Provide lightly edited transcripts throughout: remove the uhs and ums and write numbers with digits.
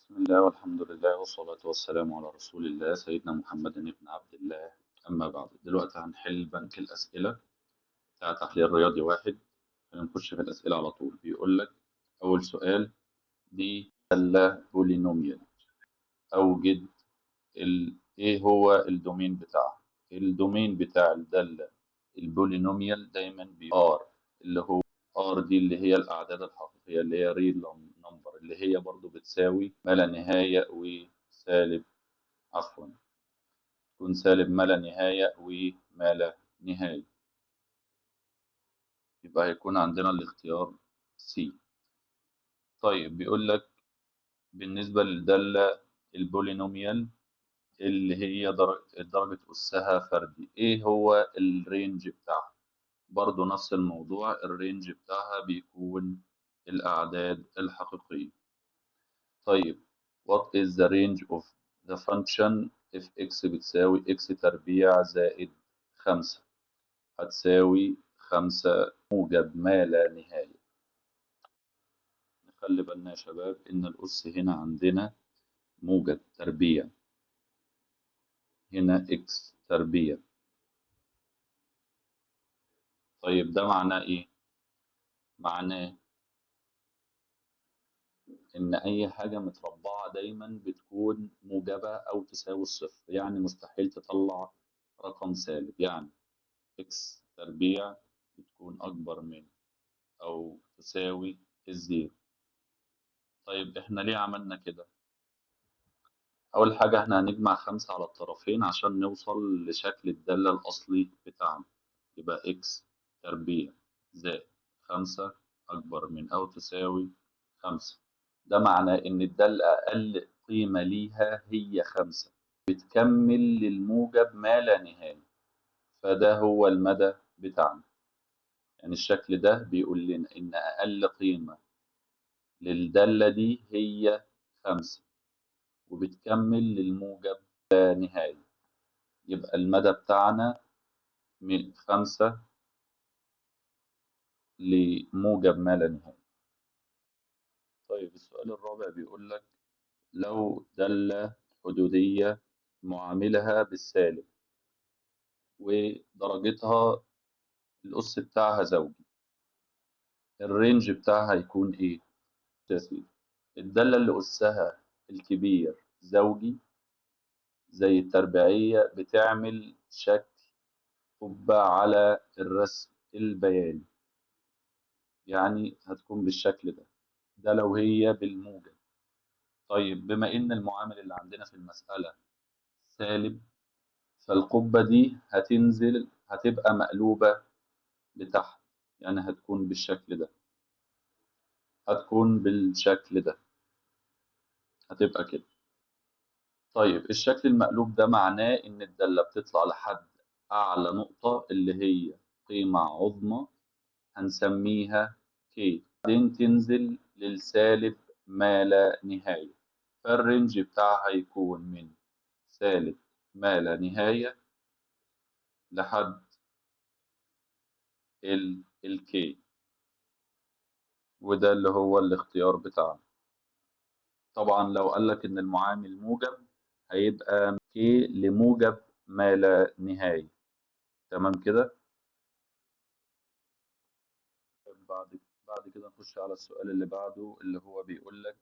بسم الله والحمد لله والصلاة والسلام على رسول الله سيدنا محمد بن عبد الله، أما بعد. دلوقتي هنحل بنك الأسئلة بتاع تحليل رياضي واحد. هنخش في الأسئلة على طول. بيقول لك أول سؤال دي دالة polynomial، أوجد إيه هو ال domain بتاعها. ال domain بتاع الدالة ال polynomial دايما بي R، اللي هو R دي اللي هي الأعداد الحقيقية اللي هي real number، اللي هي برضو بتساوي ما لا نهاية وسالب، عفوا تكون سالب ما لا نهاية وما لا نهاية، يبقى هيكون عندنا الاختيار C. طيب بيقول لك بالنسبة للدالة ال polynomial اللي هي درجة أسها فردي، إيه هو ال range بتاعها؟ برضو نفس الموضوع، ال range بتاعها بيكون الأعداد الحقيقية. طيب what is the range of the function if x بتساوي x تربيع زائد 5 هتساوي 5 موجب ما لا نهاية. نخلي بالنا يا شباب إن الأس هنا عندنا موجب تربيع، هنا x تربيع. طيب ده معناه إيه؟ معناه إن أي حاجة متربعة دايما بتكون موجبة أو تساوي الصفر، يعني مستحيل تطلع رقم سالب، يعني x تربيع بتكون أكبر من أو تساوي ال zero. طيب إحنا ليه عملنا كده؟ أول حاجة إحنا هنجمع 5 على الطرفين عشان نوصل لشكل الدالة الأصلي بتاعنا، يبقى x تربيع زائد 5 أكبر من أو تساوي 5. ده معناه إن الدالة أقل قيمة ليها هي 5، بتكمل للموجب ما لا نهاية، فده هو المدى بتاعنا. يعني الشكل ده بيقول لنا إن أقل قيمة للدالة دي هي 5 وبتكمل للموجب لا نهاية، يبقى المدى بتاعنا من 5 لموجب ما لا نهاية. طيب السؤال الرابع بيقول لك لو دالة حدودية معاملها بالسالب ودرجتها الأس بتاعها زوجي، ال range بتاعها هيكون إيه؟ يا سيدي الدالة اللي أسها الكبير زوجي زي التربيعية بتعمل شكل قبة على الرسم البياني، يعني هتكون بالشكل ده، ده لو هي بالموجب. طيب بما إن المعامل اللي عندنا في المسألة سالب، فالقبة دي هتنزل هتبقى مقلوبة لتحت، يعني هتكون بالشكل ده، هتكون بالشكل ده، هتبقى كده. طيب الشكل المقلوب ده معناه إن الدالة بتطلع لحد أعلى نقطة اللي هي قيمة عظمى هنسميها K، بعدين تنزل للسالب ما لا نهاية، فالرينج بتاعها هيكون من سالب ما لا نهاية لحد ال K، وده اللي هو الاختيار بتاعنا. طبعا لو قالك إن المعامل موجب هيبقى K لموجب ما لا نهاية. تمام كده؟ بعد كده نخش على السؤال اللي بعده اللي هو بيقول لك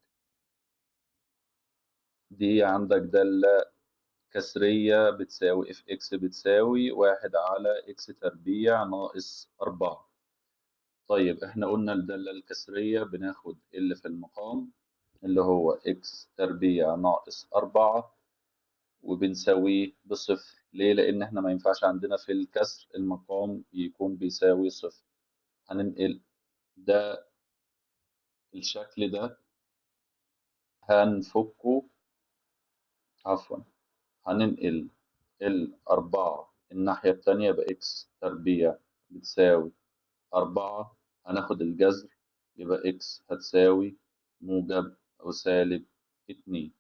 دي عندك دالة كسرية بتساوي f x بتساوي 1 على x تربيع ناقص 4. طيب احنا قلنا الدالة الكسرية بناخد اللي في المقام اللي هو x تربيع ناقص 4 وبنساويه بصفر. ليه؟ لأن احنا ما ينفعش عندنا في الكسر المقام يكون بيساوي صفر. هننقل ده الشكل ده هنفكه، عفوا هننقل ال4 الناحية التانية ب x تربيع بتساوي 4، هناخد الجذر يبقى x هتساوي موجب أو سالب 2.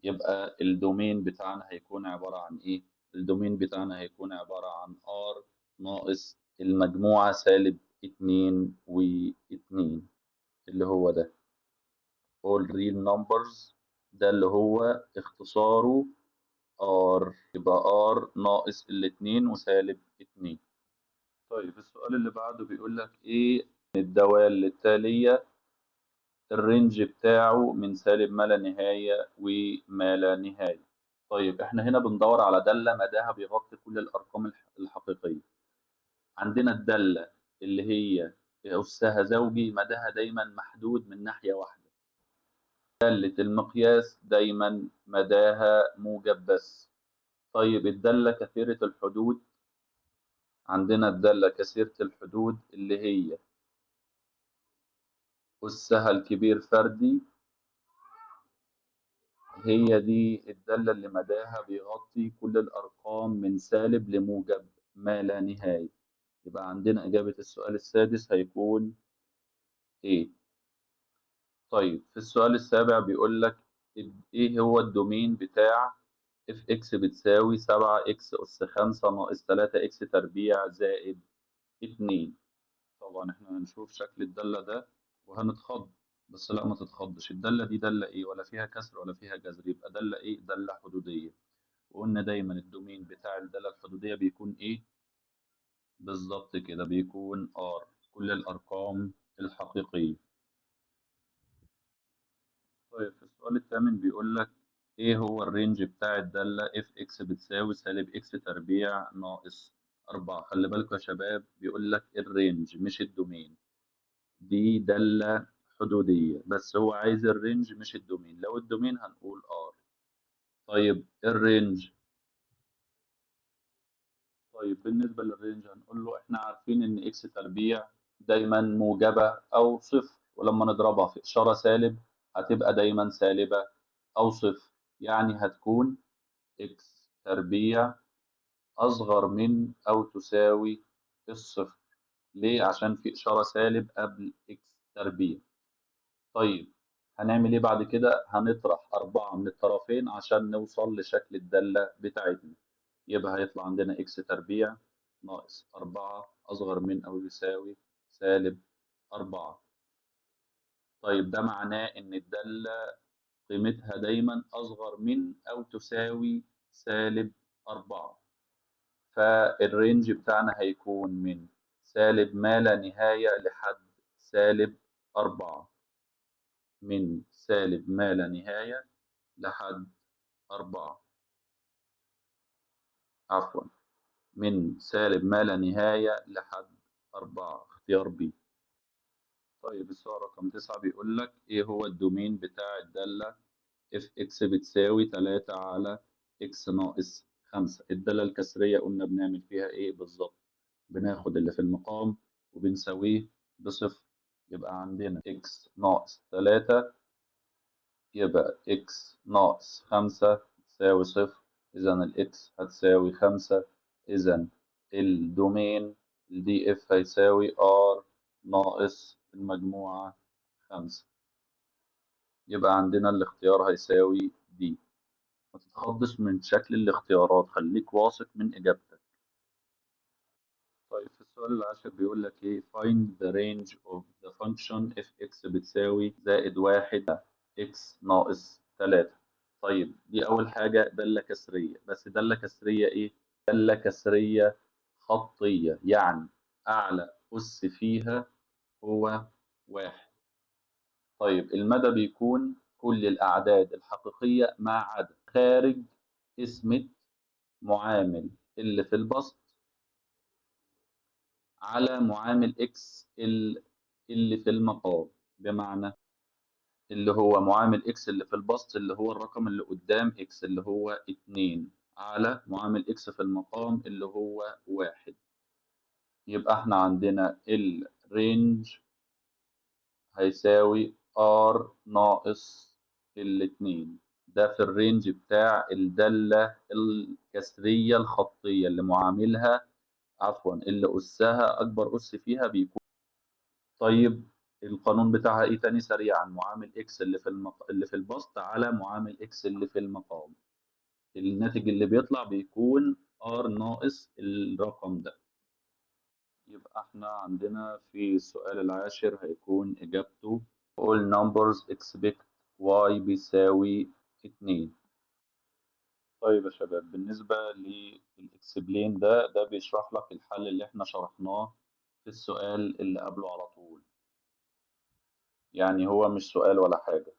يبقى ال domain بتاعنا هيكون عبارة عن إيه؟ ال domain بتاعنا هيكون عبارة عن R ناقص المجموعة سالب 2 و2 اللي هو ده. all real numbers، ده اللي هو اختصاره R، يبقى R ناقص الاتنين وسالب 2. طيب السؤال اللي بعده بيقول لك ايه؟ الدوال التالية ال range بتاعه من سالب ما لا نهاية وما لا نهاية. طيب احنا هنا بندور على دالة مداها بيغطي كل الأرقام الحقيقية. عندنا الدالة اللي هي أسها زوجي مداها دايما محدود من ناحية واحدة. دالة المقياس دايما مداها موجب بس. طيب الدالة كثيرة الحدود، عندنا الدالة كثيرة الحدود اللي هي أسها الكبير فردي، هي دي الدالة اللي مداها بيغطي كل الأرقام من سالب لموجب ما لا نهاية. يبقى عندنا إجابة السؤال السادس هيكون إيه؟ طيب في السؤال السابع بيقول لك إيه هو ال domain بتاع f x بتساوي 7 x أس 5 ناقص 3 x تربيع زائد 2. طبعا احنا هنشوف شكل الدالة ده وهنتخض، بس لا ما تتخضش، الدالة دي دالة ايه؟ ولا فيها كسر ولا فيها جذر، يبقى دالة ايه؟ دالة حدودية. وقلنا دايما ال domain بتاع الدالة الحدودية بيكون ايه؟ بالظبط كده، بيكون R، كل الأرقام الحقيقية. طيب في السؤال الثامن بيقول لك ايه هو ال range بتاع الدالة f x بتساوي سالب x تربيع ناقص 4. خلي بالكم يا شباب، بيقول لك ال range مش ال domain، دي دالة حدودية بس هو عايز ال range مش ال domain. لو ال domain هنقول R. طيب ال range، طيب بالنسبة لل range هنقول له احنا عارفين ان x تربيع دايما موجبة او صفر، ولما نضربها في اشارة سالب هتبقى دايما سالبة او صفر، يعني هتكون x تربيع اصغر من او تساوي الصفر. ليه؟ عشان في اشارة سالب قبل x تربيع. طيب هنعمل ايه بعد كده؟ هنطرح 4 من الطرفين عشان نوصل لشكل الدالة بتاعتنا. يبقى هيطلع عندنا x تربيع ناقص 4 أصغر من أو يساوي سالب 4. طيب ده معناه إن الدالة قيمتها دايما أصغر من أو تساوي سالب 4، فال range بتاعنا هيكون من سالب ما لا نهاية لحد سالب 4، من سالب ما لا نهاية لحد 4، عفوا من سالب ما لا نهاية لحد 4، اختيار B. طيب السؤال رقم 9 بيقول لك ايه هو ال domain بتاع الدالة f x بتساوي 3 على x ناقص 5. الدالة الكسرية قلنا بنعمل فيها ايه بالظبط؟ بناخد اللي في المقام وبنساويه بصفر، يبقى عندنا x ناقص 3 يبقى x ناقص 5 تساوي صفر، إذا ال x هتساوي 5، إذا ال domain ال D f هيساوي R ناقص المجموعة 5، يبقى عندنا الاختيار هيساوي D. ما تتخضش من شكل الاختيارات، خليك واثق من إجابتك. طيب في السؤال العاشر بيقول لك إيه؟ find the range of the function f x بتساوي زائد 1 x ناقص 3. طيب دي أول حاجة دالة كسرية، بس دالة كسرية إيه؟ دالة كسرية خطية، يعني أعلى أس فيها هو 1. طيب المدى بيكون كل الأعداد الحقيقية ما عدا خارج قسمة معامل اللي في البسط على معامل x اللي في المقام، بمعنى اللي هو معامل x اللي في البسط اللي هو الرقم اللي قدام x اللي هو 2 على معامل x في المقام اللي هو 1. يبقى احنا عندنا ال range هيساوي R ناقص الاتنين، ده في ال range بتاع الدالة الكسرية الخطية اللي معاملها عفوا اللي أسها أكبر أس فيها بيكون. طيب القانون بتاعها إيه تاني سريعا؟ معامل x اللي في البسط على معامل x اللي في المقام، الناتج اللي بيطلع بيكون R ناقص الرقم ده. يبقى احنا عندنا في السؤال العاشر هيكون إجابته all numbers except y بيساوي 2. طيب يا شباب، بالنسبة لل explain ده بيشرح لك الحل اللي احنا شرحناه في السؤال اللي قبله على طول، يعني هو مش سؤال ولا حاجة،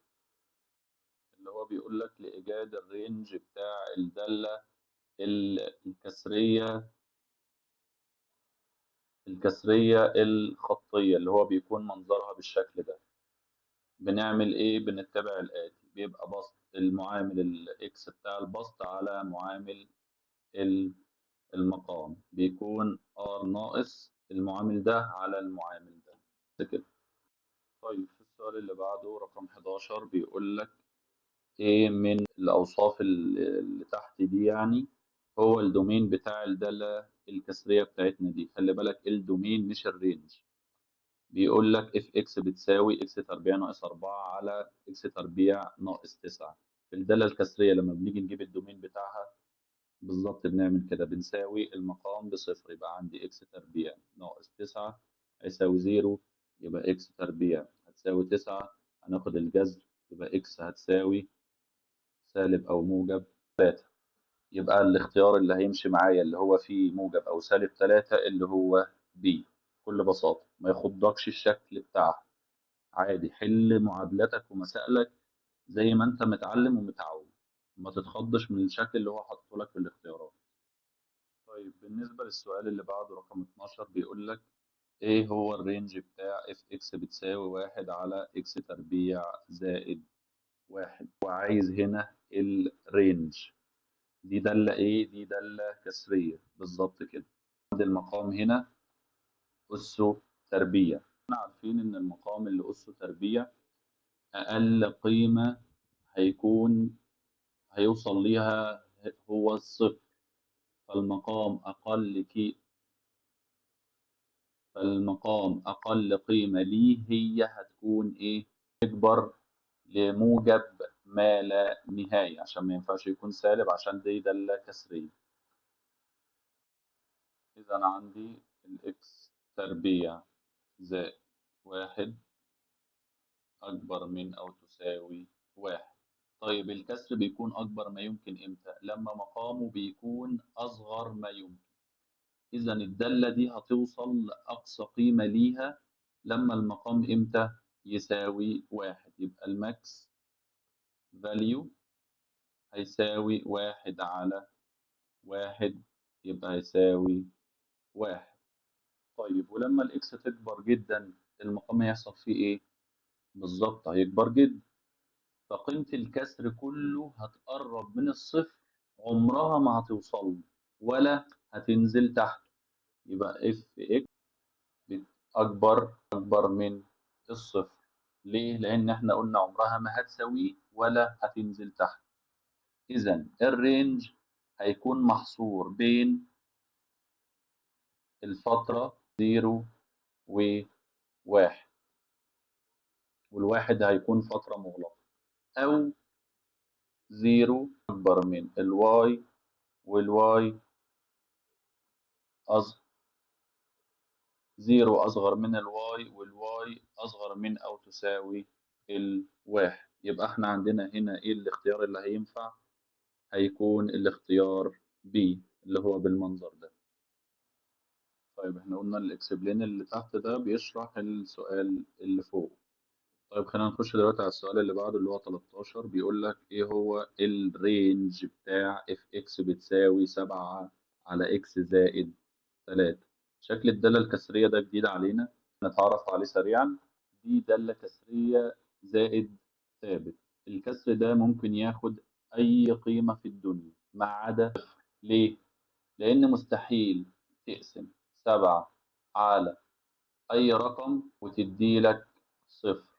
اللي هو بيقول لك لإيجاد ال range بتاع الدالة الكسرية الخطية اللي هو بيكون منظرها بالشكل ده. بنعمل ايه؟ بنتبع الآتي، بيبقى بسط المعامل ال x بتاع البسط على معامل المقام، بيكون r ناقص المعامل ده على المعامل ده، بس كده. طيب في السؤال اللي بعده رقم 11 بيقول لك ايه من الاوصاف اللي تحت دي يعني هو ال domain بتاع الدالة الكسرية بتاعتنا دي. خلي بالك ال domain مش ال range. بيقول لك f x بتساوي x تربيع ناقص 4 على x تربيع ناقص 9. في الدالة الكسرية لما بنيجي نجيب ال domain بتاعها بالظبط بنعمل كده، بنساوي المقام بصفر، يبقى عندي x تربيع ناقص 9 هيساوي 0، يبقى x تربيع هتساوي 9، هناخد الجذر يبقى x هتساوي سالب أو موجب 3. يبقى الاختيار اللي هيمشي معايا اللي هو فيه موجب أو سالب 3 اللي هو B، بكل بساطة، ما يخضكش الشكل بتاعها، عادي حل معادلتك ومسائلك زي ما انت متعلم ومتعود، ما تتخضش من الشكل اللي هو حاطه لك في الاختيارات. طيب بالنسبة للسؤال اللي بعده رقم 12 بيقول لك ايه هو ال range بتاع f x بتساوي 1 على x تربيع زائد 1، وعايز هنا ال range. دي دالة ايه؟ دي دالة كسرية بالظبط كده. عند المقام هنا أسه تربيع، احنا عارفين ان المقام اللي أسه تربيع أقل قيمة هيوصل ليها هو الصفر، فالمقام أقل قيمة ليه هي هتكون إيه؟ تكبر لموجب ما لا نهاية، عشان ما ينفعش يكون سالب عشان دي دالة كسرية. إذا أنا عندي ال x تربيع زائد 1 أكبر من أو تساوي 1. طيب الكسر بيكون أكبر ما يمكن إمتى؟ لما مقامه بيكون أصغر ما يمكن. إذا الدالة دي هتوصل لأقصى قيمة ليها لما المقام إمتى؟ يساوي 1. يبقى ال max value هيساوي 1 على 1، يبقى هيساوي 1. طيب ولما ال x تكبر جدا المقام هيحصل فيه إيه؟ بالظبط هيكبر جدا، فقيمة الكسر كله هتقرب من الصفر، عمرها ما هتوصل ولا هتنزل تحت. يبقى f x أكبر من الصفر. ليه؟ لأن احنا قلنا عمرها ما هتساويه ولا هتنزل تحت. إذا ال range هيكون محصور بين الفترة 0 و1، والواحد هيكون فترة مغلقة، أو 0 أكبر من ال y وال y أصغر، 0 أصغر من ال y وال y أصغر من أو تساوي الواحد. يبقى احنا عندنا هنا إيه الاختيار اللي هينفع؟ هيكون الاختيار B اللي هو بالمنظر ده. طيب احنا قلنا ال explain اللي تحت ده بيشرح السؤال اللي فوق. طيب خلينا نخش دلوقتي على السؤال اللي بعده اللي هو 13، بيقول لك ايه هو ال range بتاع f x بتساوي 7 على x زائد 3. شكل الدالة الكسرية ده جديد علينا، نتعرف عليه سريعا. دي دالة كسرية زائد ثابت، الكسر ده ممكن ياخد أي قيمة في الدنيا ما عدا صفر. ليه؟ لأن مستحيل تقسم 7 على أي رقم وتدي لك صفر.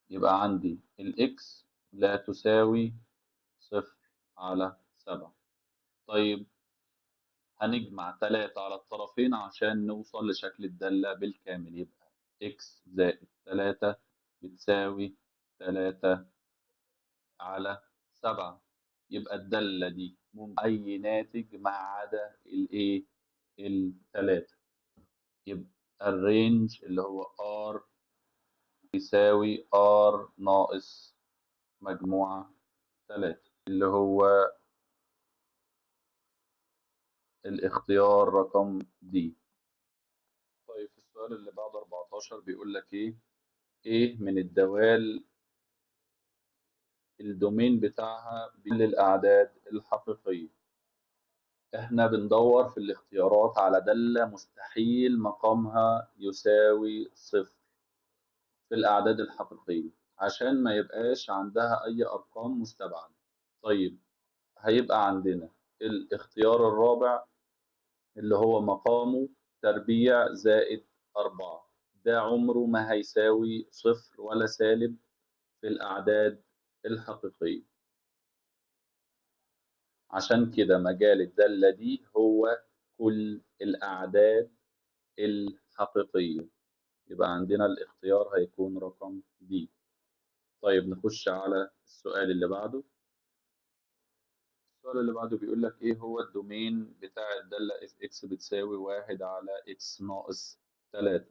يبقى عندي ال x لا تساوي 0 على 7. طيب هنجمع 3 على الطرفين عشان نوصل لشكل الدالة بالكامل، يبقى x زائد 3 بتساوي 3 على 7. يبقى الدالة دي ممكن أي ناتج ما عدا الإيه؟ التلاتة. يبقى ال range اللي هو R يساوي R ناقص مجموعة 3 اللي هو الاختيار رقم دي. طيب في السؤال اللي بعد 14 بيقول لك ايه؟ ايه من الدوال ال domain بتاعها للأعداد الحقيقية؟ احنا بندور في الاختيارات على دالة مستحيل مقامها يساوي صفر في الأعداد الحقيقية عشان ما يبقاش عندها أي أرقام مستبعدة. طيب هيبقى عندنا الاختيار الرابع اللي هو مقامه تربيع زائد 4، ده عمره ما هيساوي صفر ولا سالب في الأعداد الحقيقية، عشان كده مجال الدالة دي هو كل الأعداد الحقيقية. يبقى عندنا الاختيار هيكون رقم دي. طيب نخش على السؤال اللي بعده. السؤال اللي بعده بيقول لك ايه هو ال domain بتاع الدالة f x بتساوي 1 على x ناقص 3.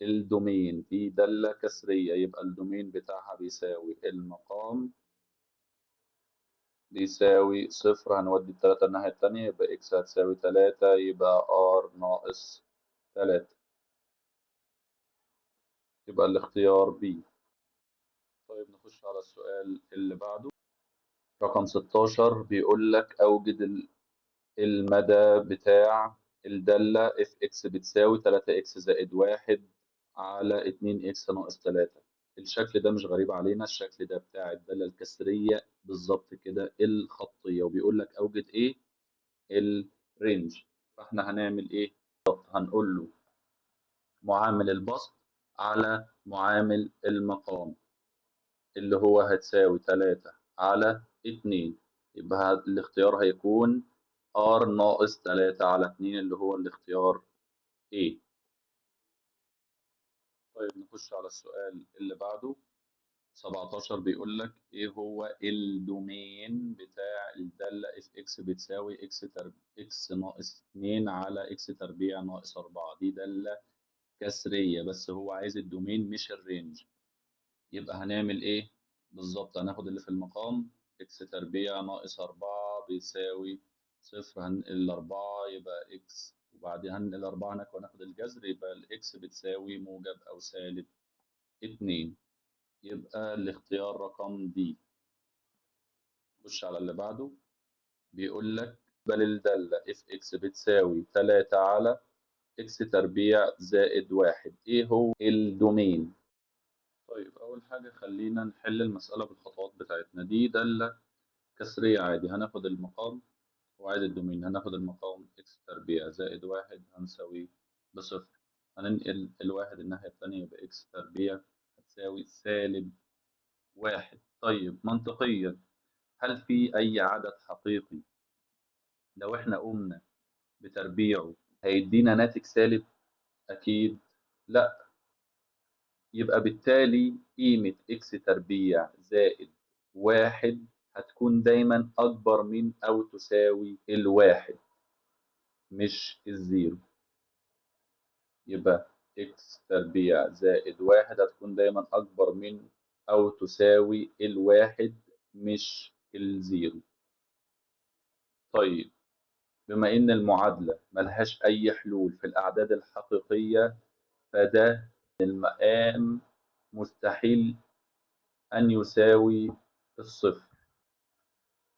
ال domain دي دالة كسرية، يبقى ال domain بتاعها بيساوي المقام بيساوي صفر، هنودي التلاتة الناحية التانية يبقى x هتساوي 3، يبقى r ناقص 3، يبقى الاختيار B. طيب نخش على السؤال اللي بعده رقم 16 بيقول لك أوجد المدى بتاع الدالة f x بتساوي 3 x زائد 1 على 2 x ناقص 3. الشكل ده مش غريب علينا، الشكل ده بتاع الدالة الكسرية بالظبط كده الخطية، وبيقول لك أوجد إيه؟ ال range. فإحنا هنعمل إيه؟ بالظبط هنقول له معامل البسط على معامل المقام اللي هو هتساوي 3 على 2، يبقى الاختيار هيكون R ناقص 3 على 2 اللي هو الاختيار A. طيب نخش على السؤال اللي بعده 17 بيقول لك ايه هو ال domain بتاع الدالة f x بتساوي x ناقص 2 على x تربيع ناقص 4. دي دالة كسرية بس هو عايز ال domain مش ال range، يبقى هنعمل ايه بالظبط؟ هناخد اللي في المقام x تربيع ناقص 4 بيساوي صفر، هننقل 4 يبقى x، وبعدين هننقل 4 هناك وناخد الجذر يبقى ال x بتساوي موجب او سالب 2، يبقى الاختيار رقم دي. خش على اللي بعده بيقول لك بل الدالة f x بتساوي 3 على x تربيع زائد 1، ايه هو ال domain؟ طيب اول حاجة خلينا نحل المسألة بالخطوات بتاعتنا. دي دالة كسرية عادي، هناخد المقام وعايز ال domain، هناخد المقام x تربيع زائد 1 هنساويه بصفر، هننقل الواحد الناحية التانية يبقى x تربيع هتساوي سالب 1. طيب منطقيا هل في أي عدد حقيقي لو احنا قمنا بتربيعه هيدينا ناتج سالب؟ أكيد لا، يبقى بالتالي قيمة x تربيع زائد 1 هتكون دايما أكبر من أو تساوي الواحد مش ال zero، يبقى x تربيع زائد 1 هتكون دايما أكبر من أو تساوي الواحد مش ال zero. طيب بما إن المعادلة ملهاش أي حلول في الأعداد الحقيقية فده المقام مستحيل أن يساوي الصفر،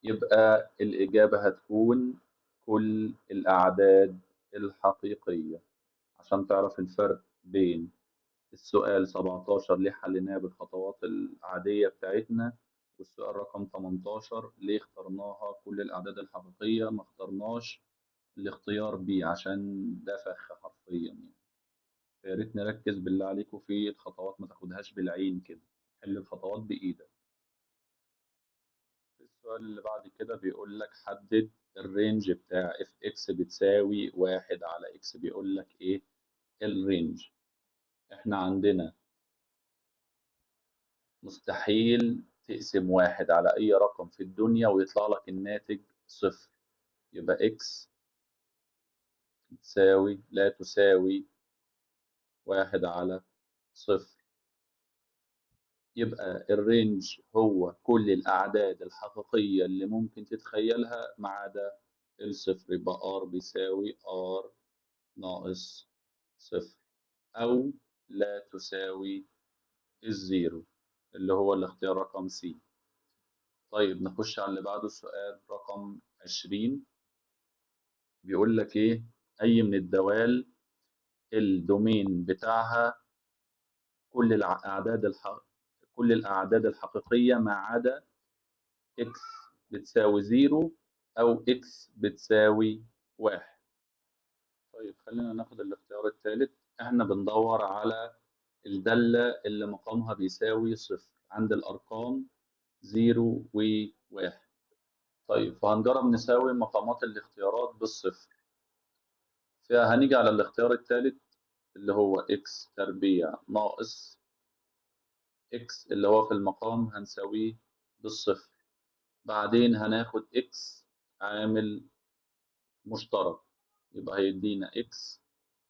يبقى الإجابة هتكون كل الأعداد الحقيقية. عشان تعرف الفرق بين السؤال 17 ليه حليناه بالخطوات العادية بتاعتنا والسؤال رقم 18 ليه اخترناها كل الأعداد الحقيقية ما اخترناش الاختيار بي عشان ده فخ حرفيا يعني. فيا ريت نركز بالله عليكم في الخطوات، ما تاخدهاش بالعين كده، حل الخطوات بإيدك. في السؤال اللي بعد كده بيقول لك حدد ال range بتاع f x بتساوي 1 على x. بيقول لك ايه ال range؟ احنا عندنا مستحيل تقسم 1 على اي رقم في الدنيا ويطلع لك الناتج صفر، يبقى x تساوي لا تساوي 1 على صفر. يبقى ال range هو كل الأعداد الحقيقية اللي ممكن تتخيلها ما عدا الصفر. يبقى R بيساوي R ناقص صفر أو لا تساوي ال zero اللي هو الاختيار رقم C. طيب نخش على اللي بعده، السؤال رقم 20 بيقول لك إيه؟ أي من الدوال ال domain بتاعها كل الأعداد الحقيقية ما عدا x بتساوي 0 أو x بتساوي 1. طيب خلينا ناخد الاختيار الثالث. احنا بندور على الدالة اللي مقامها بيساوي صفر عند الأرقام 0 و1. طيب فهنجرب نساوي مقامات الاختيارات بالصفر. فهنيجي على الاختيار الثالث اللي هو x تربيع ناقص x اللي هو في المقام هنساويه بالصفر، بعدين هناخد x عامل مشترك يبقى هيدينا x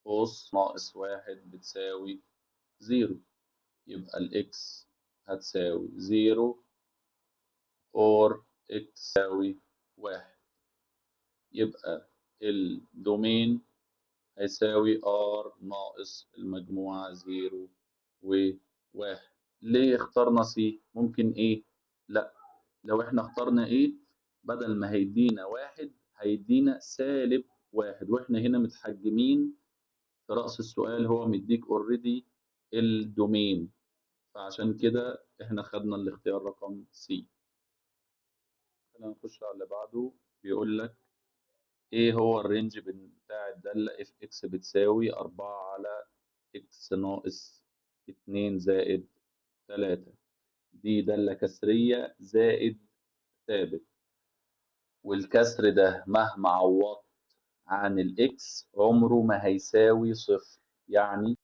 قوس ناقص 1 بتساوي 0، يبقى ال x هتساوي 0 or x تساوي 1، يبقى ال domain هيساوي R ناقص المجموعة 0 و1. ليه اخترنا C؟ ممكن A؟ لا، لو احنا اخترنا A بدل ما هيدينا 1 هيدينا سالب 1، واحنا هنا متحجمين في رأس السؤال، هو مديك already ال domain، فعشان كده احنا خدنا الاختيار رقم C. خلينا نخش على اللي بعده. بيقول لك ايه هو ال range بتاع الدالة f x بتساوي 4 على x ناقص 2 زائد 3. دي دالة كسرية زائد ثابت، والكسر ده مهما عوضت عن ال x عمره ما هيساوي صفر، يعني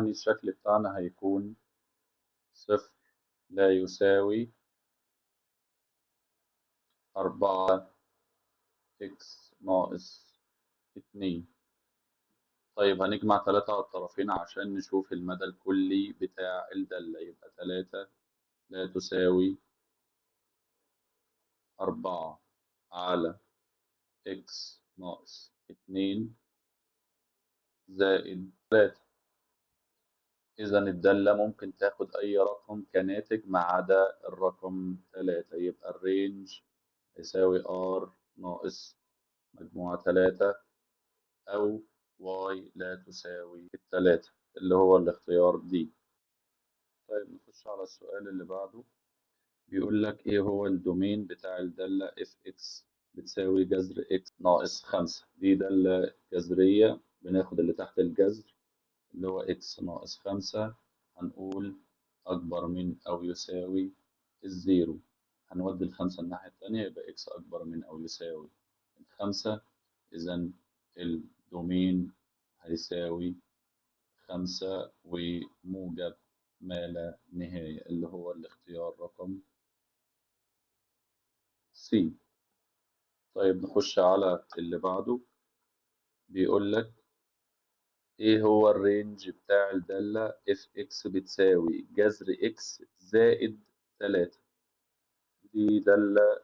الشكل بتاعنا هيكون صفر لا يساوي 4 x ناقص 2. طيب هنجمع 3 على الطرفين عشان نشوف المدى الكلي بتاع الدالة، يبقى 3 لا تساوي 4 على x ناقص 2 زائد 3. إذا الدالة ممكن تاخد أي رقم كناتج ما عدا الرقم 3، يبقى ال range يساوي R ناقص مجموعة 3 أو y لا تساوي 3 اللي هو الاختيار D. طيب نخش على السؤال اللي بعده. بيقول لك إيه هو ال domain بتاع الدالة f x بتساوي جذر x ناقص 5. دي دالة جذرية، بناخد اللي تحت الجذر اللي هو x ناقص 5، هنقول أكبر من أو يساوي ال zero، هنودي ال5 الناحية التانية يبقى x أكبر من أو يساوي 5. إذا ال domain هيساوي 5 وموجب ما لا نهاية اللي هو الاختيار رقم C. طيب نخش على اللي بعده. بيقول لك ايه هو ال range بتاع الدالة f x بتساوي جذر x زائد 3. دي دالة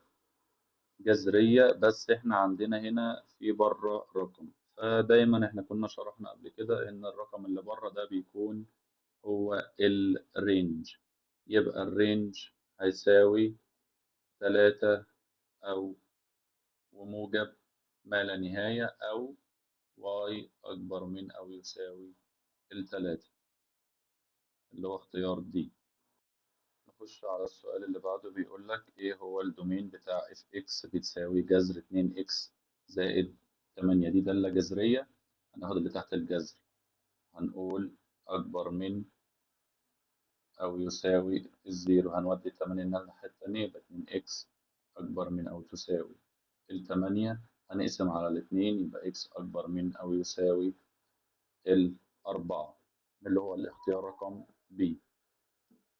جذرية بس احنا عندنا هنا في بره رقم، فدايما احنا كنا شرحنا قبل كده ان الرقم اللي بره ده بيكون هو ال range، يبقى ال range هيساوي 3 او وموجب ما لا نهاية او y أكبر من أو يساوي 3 اللي هو اختيار D. نخش على السؤال اللي بعده. بيقول لك إيه هو ال domain بتاع f x بتساوي جذر 2 x زائد 8. دي دالة جذرية، هناخد اللي تحت الجذر، هنقول أكبر من أو يساوي ال zero، هنودي 8 الناحية التانية يبقى 2 x أكبر من أو تساوي 8، هنقسم على 2 يبقى x أكبر من أو يساوي 4 اللي هو الاختيار رقم B.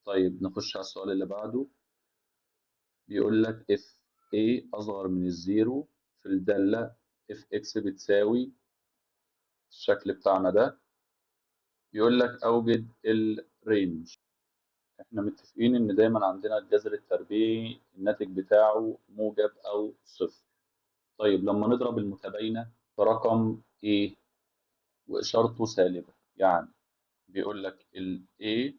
طيب نخش على السؤال اللي بعده. بيقول لك if a أصغر من ال zero في الدالة f x بتساوي الشكل بتاعنا ده، بيقول لك أوجد ال range. احنا متفقين ان دايما عندنا الجذر التربيعي الناتج بتاعه موجب او صفر. طيب لما نضرب المتباينة في رقم A وإشارته سالبة، يعني بيقول لك ال A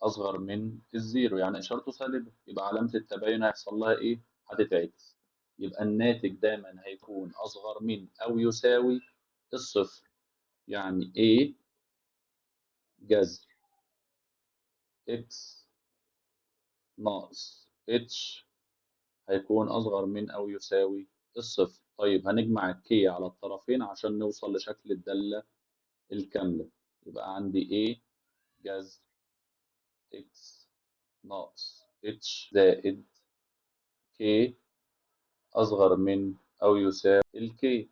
أصغر من ال zero، يعني إشارته سالبة، يبقى علامة التباين هيحصل لها إيه؟ هتتعكس، يبقى الناتج دايما هيكون أصغر من أو يساوي الصفر. يعني A جذر X ناقص H هيكون أصغر من أو يساوي الصفر. طيب هنجمع ال K على الطرفين عشان نوصل لشكل الدالة الكاملة، يبقى عندي A جذر X ناقص H زائد K أصغر من أو يساوي ال K.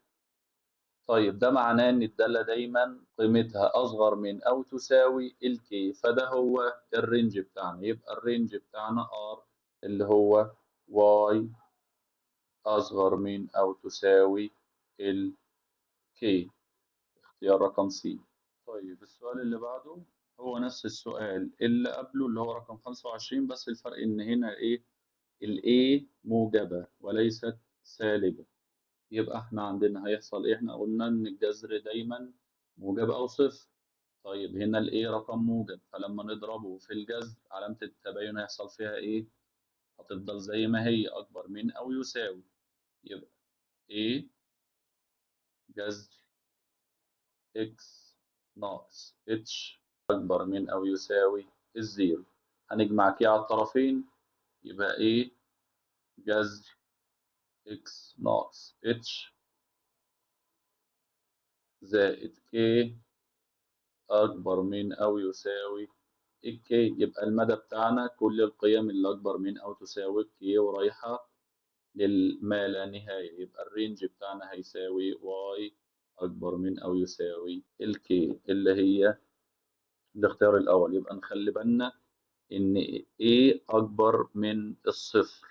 طيب ده معناه إن الدالة دايما قيمتها أصغر من أو تساوي ال K، فده هو ال range بتاعنا. يبقى ال range بتاعنا R اللي هو Y أصغر من أو تساوي ال K، اختيار رقم C. طيب السؤال اللي بعده هو نفس السؤال اللي قبله اللي هو رقم 25، بس الفرق إن هنا إيه؟ ال A موجبة وليست سالبة. يبقى احنا عندنا هيحصل إيه؟ احنا قلنا إن الجذر دايما موجب أو صفر. طيب هنا ال A رقم موجب، فلما نضربه في الجذر علامة التباين هيحصل فيها إيه؟ هتفضل زي ما هي أكبر من أو يساوي. يبقى A جذر X ناقص H أكبر من أو يساوي ال zero. هنجمع K على الطرفين، يبقى A جذر X ناقص H زائد K أكبر من أو يساوي K. يبقى المدى بتاعنا كل القيم اللي أكبر من أو تساوي K ورايحة للما لا نهاية. يبقى ال range بتاعنا هيساوي Y أكبر من أو يساوي ال K اللي هي الاختيار الأول. يبقى نخلي بالنا إن A أكبر من الصفر.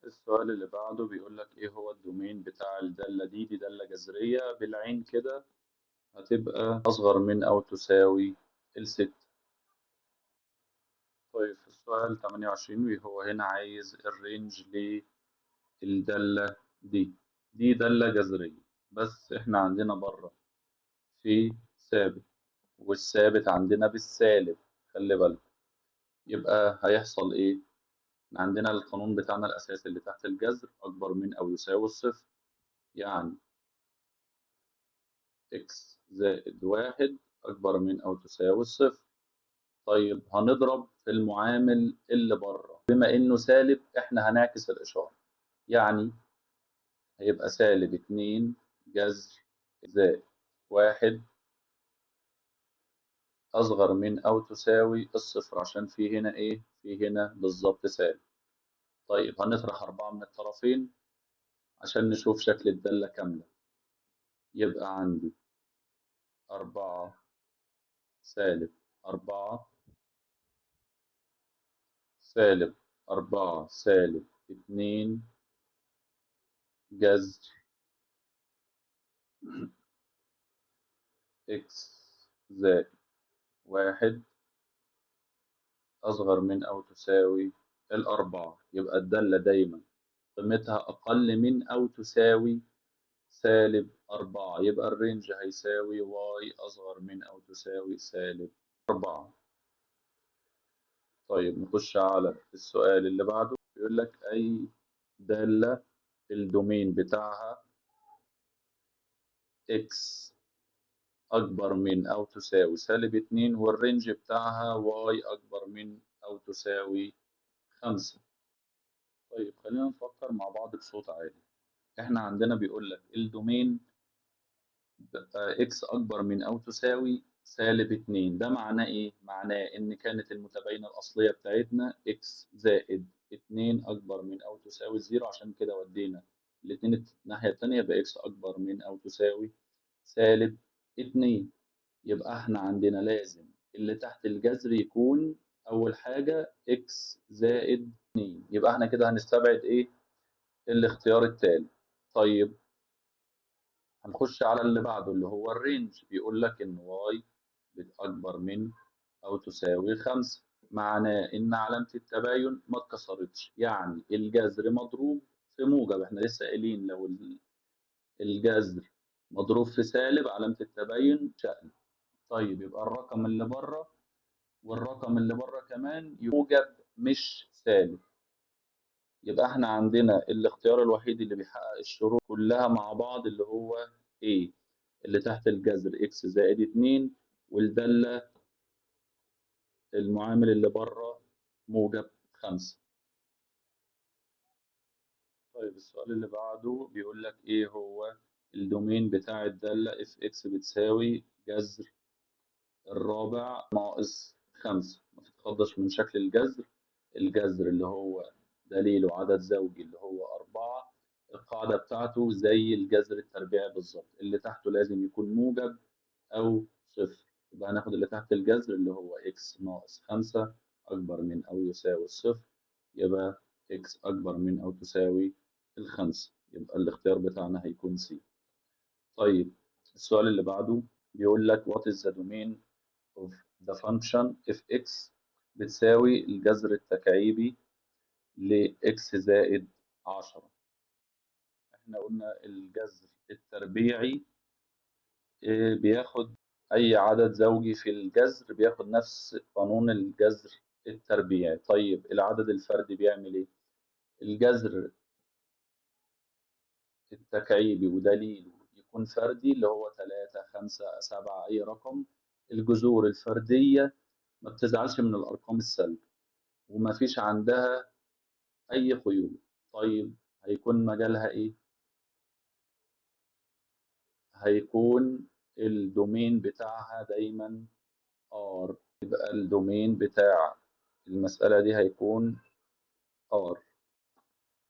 السؤال اللي بعده بيقول لك إيه هو ال domain بتاع الدالة دي؟ دي دالة جذرية بالعين كده هتبقى أصغر من أو تساوي الست. طيب في السؤال 28 وهو هنا عايز ال range للدالة دي. دي دالة جذرية بس إحنا عندنا بره في ثابت، والثابت عندنا بالسالب، خلي بالك. يبقى هيحصل إيه؟ عندنا القانون بتاعنا الأساسي اللي تحت الجذر أكبر من أو يساوي الصفر، يعني x زائد 1 أكبر من أو تساوي الصفر. طيب هنضرب في المعامل اللي بره، بما إنه سالب إحنا هنعكس الإشارة، يعني هيبقى سالب 2 جذر زائد 1 أصغر من أو تساوي الصفر، عشان في هنا إيه؟ في هنا بالظبط سالب. طيب هنطرح 4 من الطرفين عشان نشوف شكل الدالة كاملة. يبقى عندي 4 سالب 4 سالب 4 سالب 2 جذر x زائد 1 أصغر من أو تساوي 4. يبقى الدالة دايما قيمتها أقل من أو تساوي سالب 4، يبقى ال range هيساوي y أصغر من أو تساوي سالب 4. طيب نخش على السؤال اللي بعده. بيقول لك أي دالة ال domain بتاعها x أكبر من أو تساوي سالب 2 وال range بتاعها y أكبر من أو تساوي 5. طيب خلينا نفكر مع بعض بصوت عالي. احنا عندنا بيقول لك ال domain x أكبر من أو تساوي سالب 2، ده معناه إيه؟ معناه إن كانت المتباينة الأصلية بتاعتنا x زائد 2 أكبر من أو تساوي 0، عشان كده ودينا الاتنين الناحية التانية، يبقى x أكبر من أو تساوي سالب 2. يبقى احنا عندنا لازم اللي تحت الجذر يكون أول حاجة x زائد 2، يبقى احنا كده هنستبعد إيه؟ الاختيار التالت. طيب هنخش على اللي بعده اللي هو ال range. بيقول لك إن y أكبر من أو تساوي 5، معناه إن علامة التباين ما اتكسرتش، يعني الجذر مضروب في موجب. احنا لسه قايلين لو الجذر مضروب في سالب علامة التباين شقلب. طيب يبقى الرقم اللي بره والرقم اللي بره كمان موجب مش سالب، يبقى احنا عندنا الاختيار الوحيد اللي بيحقق الشروط كلها مع بعض اللي هو A، اللي تحت الجذر x زائد 2 والدالة المعامل اللي بره موجب 5. طيب السؤال اللي بعده بيقول لك ايه هو ال domain بتاع الدالة f x بتساوي جذر الرابع ناقص 5. ما تتخضش من شكل الجذر، الجذر اللي هو دليله عدد زوجي اللي هو 4، القاعدة بتاعته زي الجذر التربيعي بالظبط، اللي تحته لازم يكون موجب أو صفر. يبقى هناخد اللي تحت الجذر اللي هو x ناقص 5 أكبر من أو يساوي الصفر، يبقى x أكبر من أو تساوي 5، يبقى الاختيار بتاعنا هيكون C. طيب السؤال اللي بعده بيقول لك what is the domain of the function f x بتساوي الجذر التكعيبي ل x زائد 10. احنا قلنا الجذر التربيعي بياخد أي عدد زوجي في الجذر بياخد نفس قانون الجذر التربيعي. طيب العدد الفردي بيعمل إيه؟ الجذر التكعيبي ودليله يكون فردي اللي هو 3 5 7 أي رقم. الجذور الفردية ما بتزعلش من الأرقام السالبة وما فيش عندها أي قيود. طيب هيكون مجالها إيه؟ هيكون ال domain بتاعها دايما R، يبقى ال domain بتاع المسألة دي هيكون R.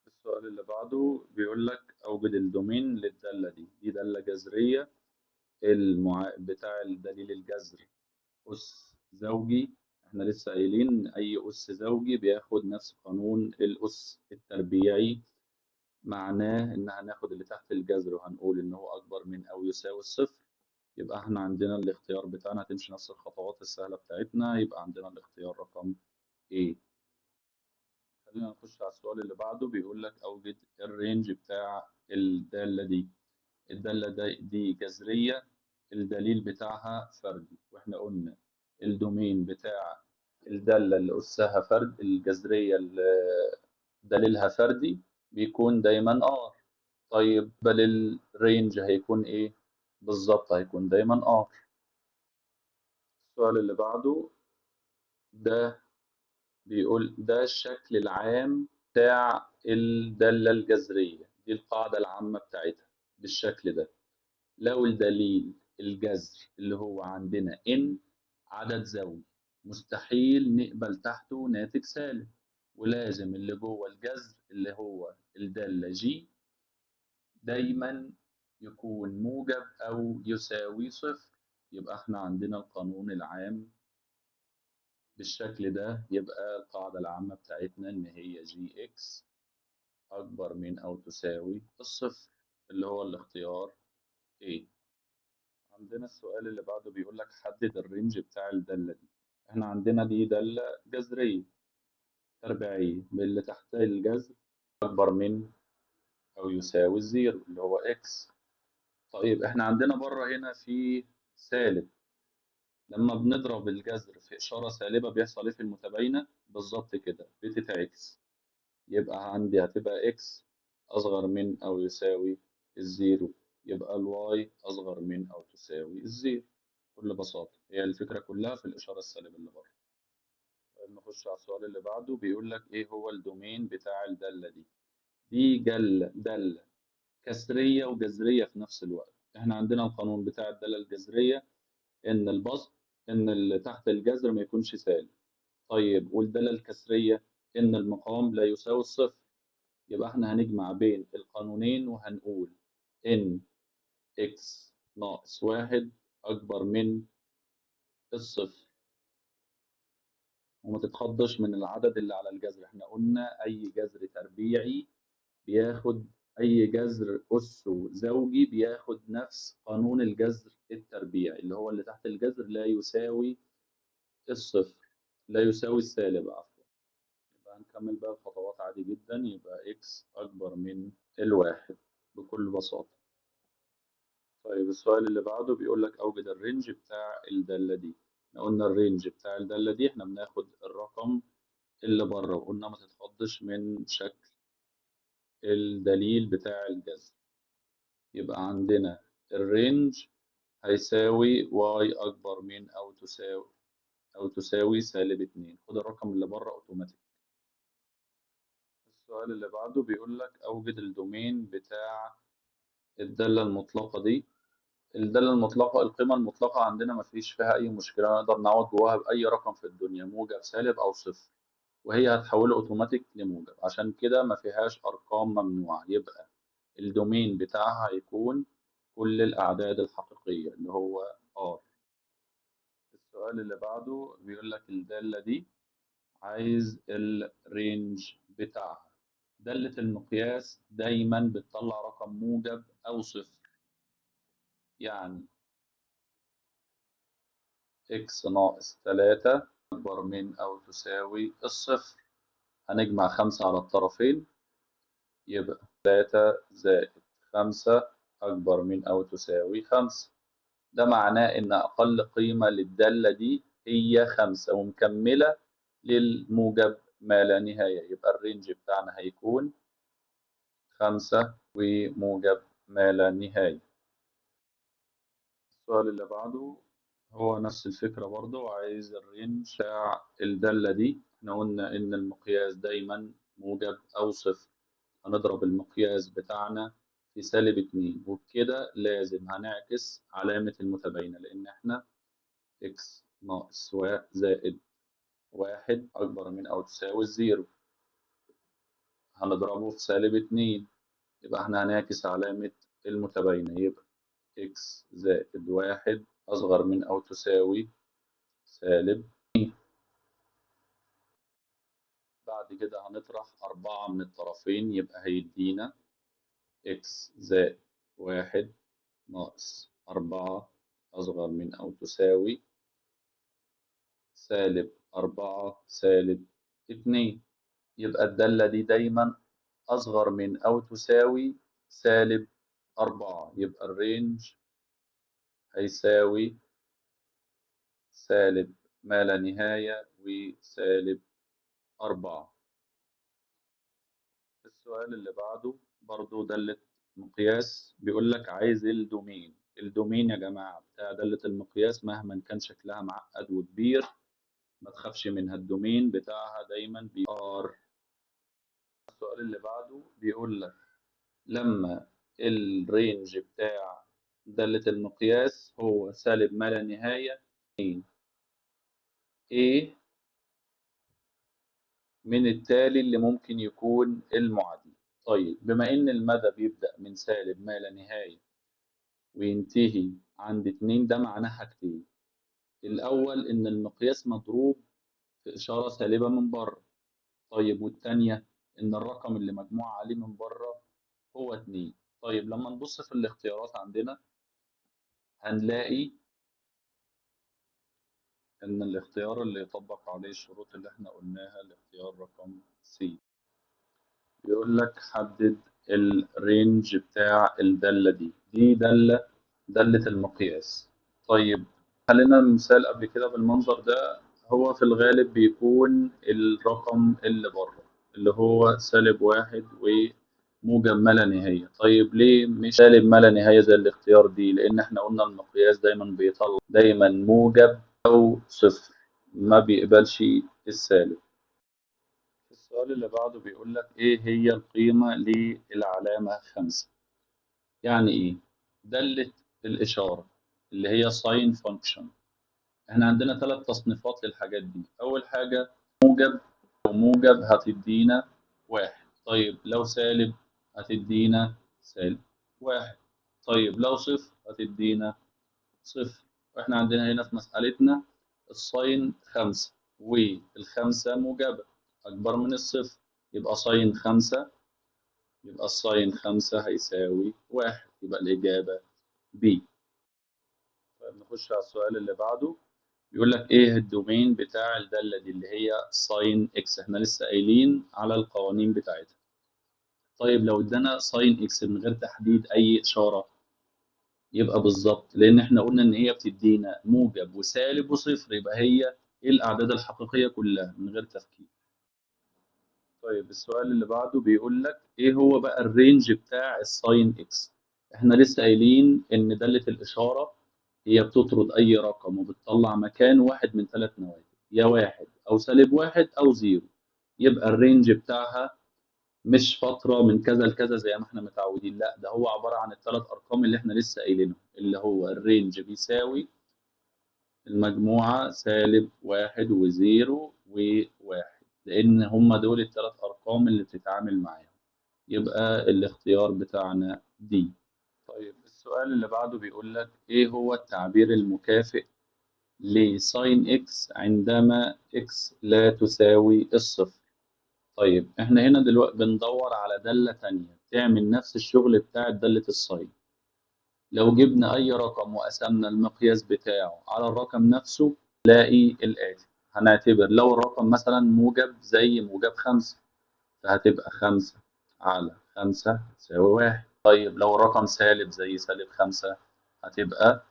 السؤال اللي بعده بيقول لك أوجد ال domain للدالة دي، دي دالة جذرية بتاع الدليل الجذر أس زوجي. احنا لسه قايلين أي أس زوجي بياخد نفس قانون الأس التربيعي، معناه إن هناخد اللي تحت الجذر وهنقول إن هو أكبر من أو يساوي الصفر. يبقى احنا عندنا الاختيار بتاعنا هتمشي نفس الخطوات السهلة بتاعتنا، يبقى عندنا الاختيار رقم A. خلينا نخش على السؤال اللي بعده، بيقول لك أوجد ال range بتاع الدالة دي. الدالة دي جذرية، الدليل بتاعها فردي، واحنا قلنا ال domain بتاع الدالة اللي أسها فرد الجذرية اللي دليلها فردي بيكون دايما R. طيب بل ال range هيكون ايه بالظبط؟ هيكون دايما R. السؤال اللي بعده ده بيقول ده الشكل العام بتاع الدالة الجذرية، دي القاعدة العامة بتاعتها بالشكل ده. لو الدليل الجذر اللي هو عندنا n عدد زوجي مستحيل نقبل تحته ناتج سالب، ولازم اللي جوه الجذر اللي هو الدالة g دايما يكون موجب أو يساوي صفر. يبقى احنا عندنا القانون العام بالشكل ده، يبقى القاعدة العامة بتاعتنا إن هي g x أكبر من أو تساوي الصفر اللي هو الاختيار A. عندنا السؤال اللي بعده بيقول لك حدد ال range بتاع الدالة دي. احنا عندنا دي دالة جذرية تربيعية اللي تحت الجذر أكبر من أو يساوي ال zero اللي هو x. طيب احنا عندنا بره هنا في سالب، لما بنضرب الجذر في إشارة سالبة بيحصل إيه في المتباينة؟ بالظبط كده بتتعكس، يبقى عندي هتبقى x أصغر من أو يساوي ال zero، يبقى ال y أصغر من أو تساوي ال zero. بكل بساطة هي الفكرة كلها في الإشارة السالبة اللي بره. طيب نخش على السؤال اللي بعده، بيقول لك إيه هو ال domain بتاع الدالة دي؟ دي دالة كسرية وجذرية في نفس الوقت. إحنا عندنا القانون بتاع الدالة الجذرية إن البسط إن اللي تحت الجذر ما يكونش سالب. طيب والدالة الكسرية إن المقام لا يساوي الصفر. يبقى إحنا هنجمع بين القانونين وهنقول إن x ناقص 1 أكبر من الصفر. وما تتخضش من العدد اللي على الجذر، إحنا قلنا أي جذر تربيعي بياخد أي جذر أسه زوجي بياخد نفس قانون الجذر التربيعي اللي هو اللي تحت الجذر لا يساوي الصفر، لا يساوي السالب عفوا. يبقى هنكمل بقى الخطوات عادي جدا، يبقى x أكبر من الواحد بكل بساطة. طيب السؤال اللي بعده بيقول لك أوجد ال range بتاع الدالة دي. احنا قلنا ال range بتاع الدالة دي احنا بناخد الرقم اللي بره، وقلنا ما تتخضش من شكل الدليل بتاع الجذر. يبقى عندنا ال range هيساوي y أكبر من أو تساوي سالب 2، خد الرقم اللي بره أوتوماتيك. السؤال اللي بعده بيقول لك أوجد ال domain بتاع الدالة المطلقة دي. الدالة المطلقة، القيمة المطلقة عندنا ما فيش فيها أي مشكلة، نقدر نعوض جواها بأي رقم في الدنيا، موجب سالب أو صفر، وهي هتحوله أوتوماتيك لموجب، عشان كده ما فيهاش أرقام ممنوعة. يبقى ال domain بتاعها هيكون كل الأعداد الحقيقية اللي هو R. السؤال اللي بعده بيقول لك الدالة دي عايز ال range بتاعها. دالة المقياس دايما بتطلع رقم موجب أو صفر، يعني x ناقص 3 أكبر من أو تساوي الصفر. هنجمع 5 على الطرفين، يبقى 3 زائد 5 أكبر من أو تساوي 5. ده معناه إن أقل قيمة للدالة دي هي 5 ومكملة للموجب ما لا نهاية، يبقى ال range بتاعنا هيكون 5 وموجب ما لا نهاية. السؤال اللي بعده هو نفس الفكرة برضو، عايز ال range بتاع الدالة دي. احنا قلنا إن المقياس دايما موجب أو صفر، هنضرب المقياس بتاعنا في سالب 2، وبكده لازم هنعكس علامة المتباينة، لأن احنا x ناقص زائد 1 أكبر من أو تساوي ال zero، هنضربه في سالب 2، يبقى احنا هنعكس علامة المتباينة، يبقى x زائد 1 أصغر من أو تساوي سالب 2. بعد كده هنطرح 4 من الطرفين، يبقى هيدينا x زائد 1 ناقص 4 أصغر من أو تساوي سالب 4 سالب 2. يبقى الدالة دي دايما أصغر من أو تساوي سالب 4، يبقى ال range هيساوي سالب ما لا نهاية وسالب 4. السؤال اللي بعده برضو دالة مقياس، بيقول لك عايز ال domain. ال domain يا جماعة بتاع دالة المقياس مهما كان شكلها معقد وكبير ما تخافش منها، ال domain بتاعها دايما بي R. السؤال اللي بعده بيقول لك لما ال range بتاع دالة المقياس هو سالب ما لا نهاية ايه من التالي اللي ممكن يكون المعادلة. طيب بما ان المدى بيبدأ من سالب ما لا نهاية وينتهي عند 2، ده معناه حاجتين. الأول إن المقياس مضروب في إشارة سالبة من بره، طيب والتانية إن الرقم اللي مجموع عليه من بره هو 2. طيب لما نبص في الاختيارات عندنا هنلاقي إن الاختيار اللي يطبق عليه الشروط اللي احنا قلناها الاختيار رقم C. بيقول لك حدد ال range بتاع الدالة دي، دي دالة المقياس. طيب خلينا مثال قبل كده بالمنظر ده، هو في الغالب بيكون الرقم اللي بره اللي هو سالب 1 وموجب ما لا نهاية. طيب ليه مش سالب ما لا نهاية زي الاختيار دي؟ لأن احنا قلنا المقياس دايما بيطلع دايما موجب أو صفر، ما بيقبلش السالب. السؤال اللي بعده بيقول لك إيه هي القيمة للعلامة 5؟ يعني إيه؟ دالة الإشارة اللي هي sine function. احنا عندنا 3 تصنيفات للحاجات دي. أول حاجة موجب، وموجب هتدينا 1. طيب لو سالب هتدينا سالب 1. طيب لو صفر هتدينا صفر. واحنا عندنا هنا في مسألتنا ال sine 5 والخمسة موجبة أكبر من الصفر، يبقى sine 5، يبقى ال sine 5 هيساوي 1، يبقى الإجابة B. طيب نخش على السؤال اللي بعده. بيقول لك ايه ال domain بتاع الدالة دي اللي هي sine x، احنا لسه قايلين على القوانين بتاعتها. طيب لو ادانا sine x من غير تحديد اي اشارة يبقى بالظبط، لان احنا قلنا ان هي بتدينا موجب وسالب وصفر، يبقى هي ايه الاعداد الحقيقية كلها من غير تفكير. طيب السؤال اللي بعده بيقول لك ايه هو بقى ال range بتاع ال sine x. احنا لسه قايلين ان داله الاشارة هي بتطرد اي رقم وبتطلع مكان واحد من ثلاث نواتج، يا واحد او سالب واحد او zero، يبقى ال range بتاعها مش فترة من كذا لكذا زي ما احنا متعودين، لا ده هو عبارة عن الثلاث ارقام اللي احنا لسه قايلينهم، اللي هو ال range بيساوي المجموعة سالب واحد و zero وواحد، لان هم دول الثلاث ارقام اللي بتتعامل معاهم، يبقى الاختيار بتاعنا دي. طيب السؤال اللي بعده بيقول لك ايه هو التعبير المكافئ ل sine x عندما x لا تساوي الصفر. طيب احنا هنا دلوقتي بندور على دالة تانية تعمل نفس الشغل بتاع دالة ال sine. لو جبنا اي رقم وقسمنا المقياس بتاعه على الرقم نفسه نلاقي الآتي. هنعتبر لو الرقم مثلا موجب زي موجب 5، فهتبقى 5 على 5 تساوي 1. طيب لو الرقم سالب زي سالب 5 هتبقى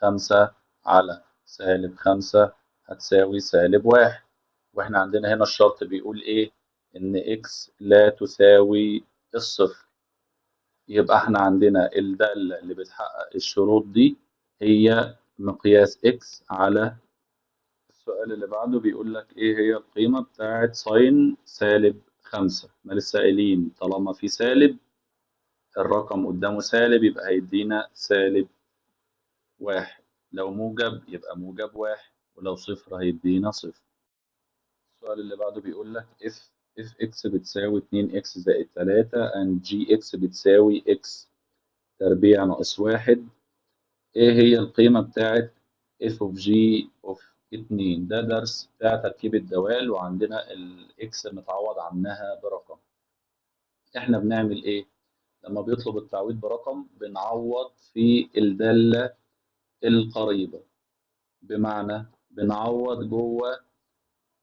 5 على سالب 5 هتساوي سالب 1. واحنا عندنا هنا الشرط بيقول ايه؟ ان x لا تساوي الصفر. يبقى احنا عندنا الدالة اللي بتحقق الشروط دي هي مقياس x على. السؤال اللي بعده بيقول لك ايه هي القيمة بتاعت sine سالب 5. احنا لسه قايلين طالما في سالب الرقم قدامه سالب يبقى هيدينا سالب 1، لو موجب يبقى موجب 1، ولو صفر هيدينا صفر. السؤال اللي بعده بيقول لك f x بتساوي 2 x زائد 3 and g x بتساوي x تربيع ناقص 1، ايه هي القيمة بتاعت f of g of 2؟ ده درس بتاع تركيب الدوال وعندنا ال x متعوض عنها برقم. احنا بنعمل ايه؟ لما بيطلب التعويض برقم بنعوض في الدالة القريبة، بمعنى بنعوض جوه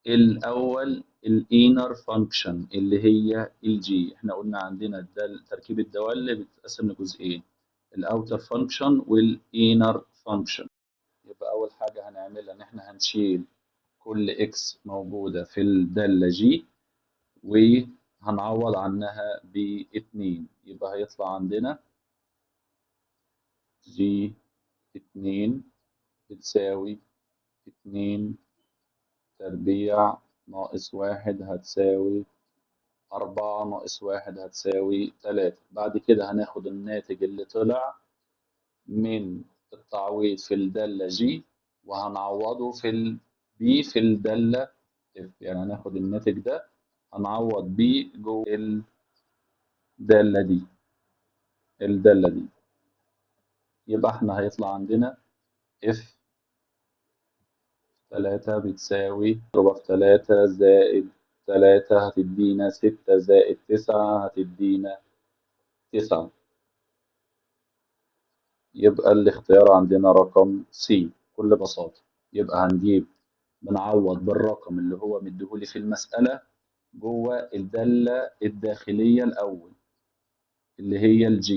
الأول ال inner function اللي هي ال g. احنا قلنا عندنا تركيب الدوال اللي بتتقسم لجزئين، ال outer function وال inner function. يبقى أول حاجة هنعملها إن احنا هنشيل كل x موجودة في الدالة g وهنعوض عنها ب2، يبقى هيطلع عندنا g 2 بتساوي 2 تربيع ناقص 1 هتساوي 4 ناقص 1 هتساوي 3. بعد كده هناخد الناتج اللي طلع من التعويض في الدالة g وهنعوضه في ال b في الدالة f، يعني هناخد الناتج ده هنعوض بيه جوه الدالة دي، الدالة دي. يبقى احنا هيطلع عندنا f 3 بتساوي 4 في 3 زائد 3 هتدينا 6 زائد 9 هتدينا 9. يبقى الاختيار عندنا رقم C بكل بساطة. يبقى هنجيب بنعوض بالرقم اللي هو مديهولي في المسألة جوه الدالة الداخلية الأول اللي هي ال g،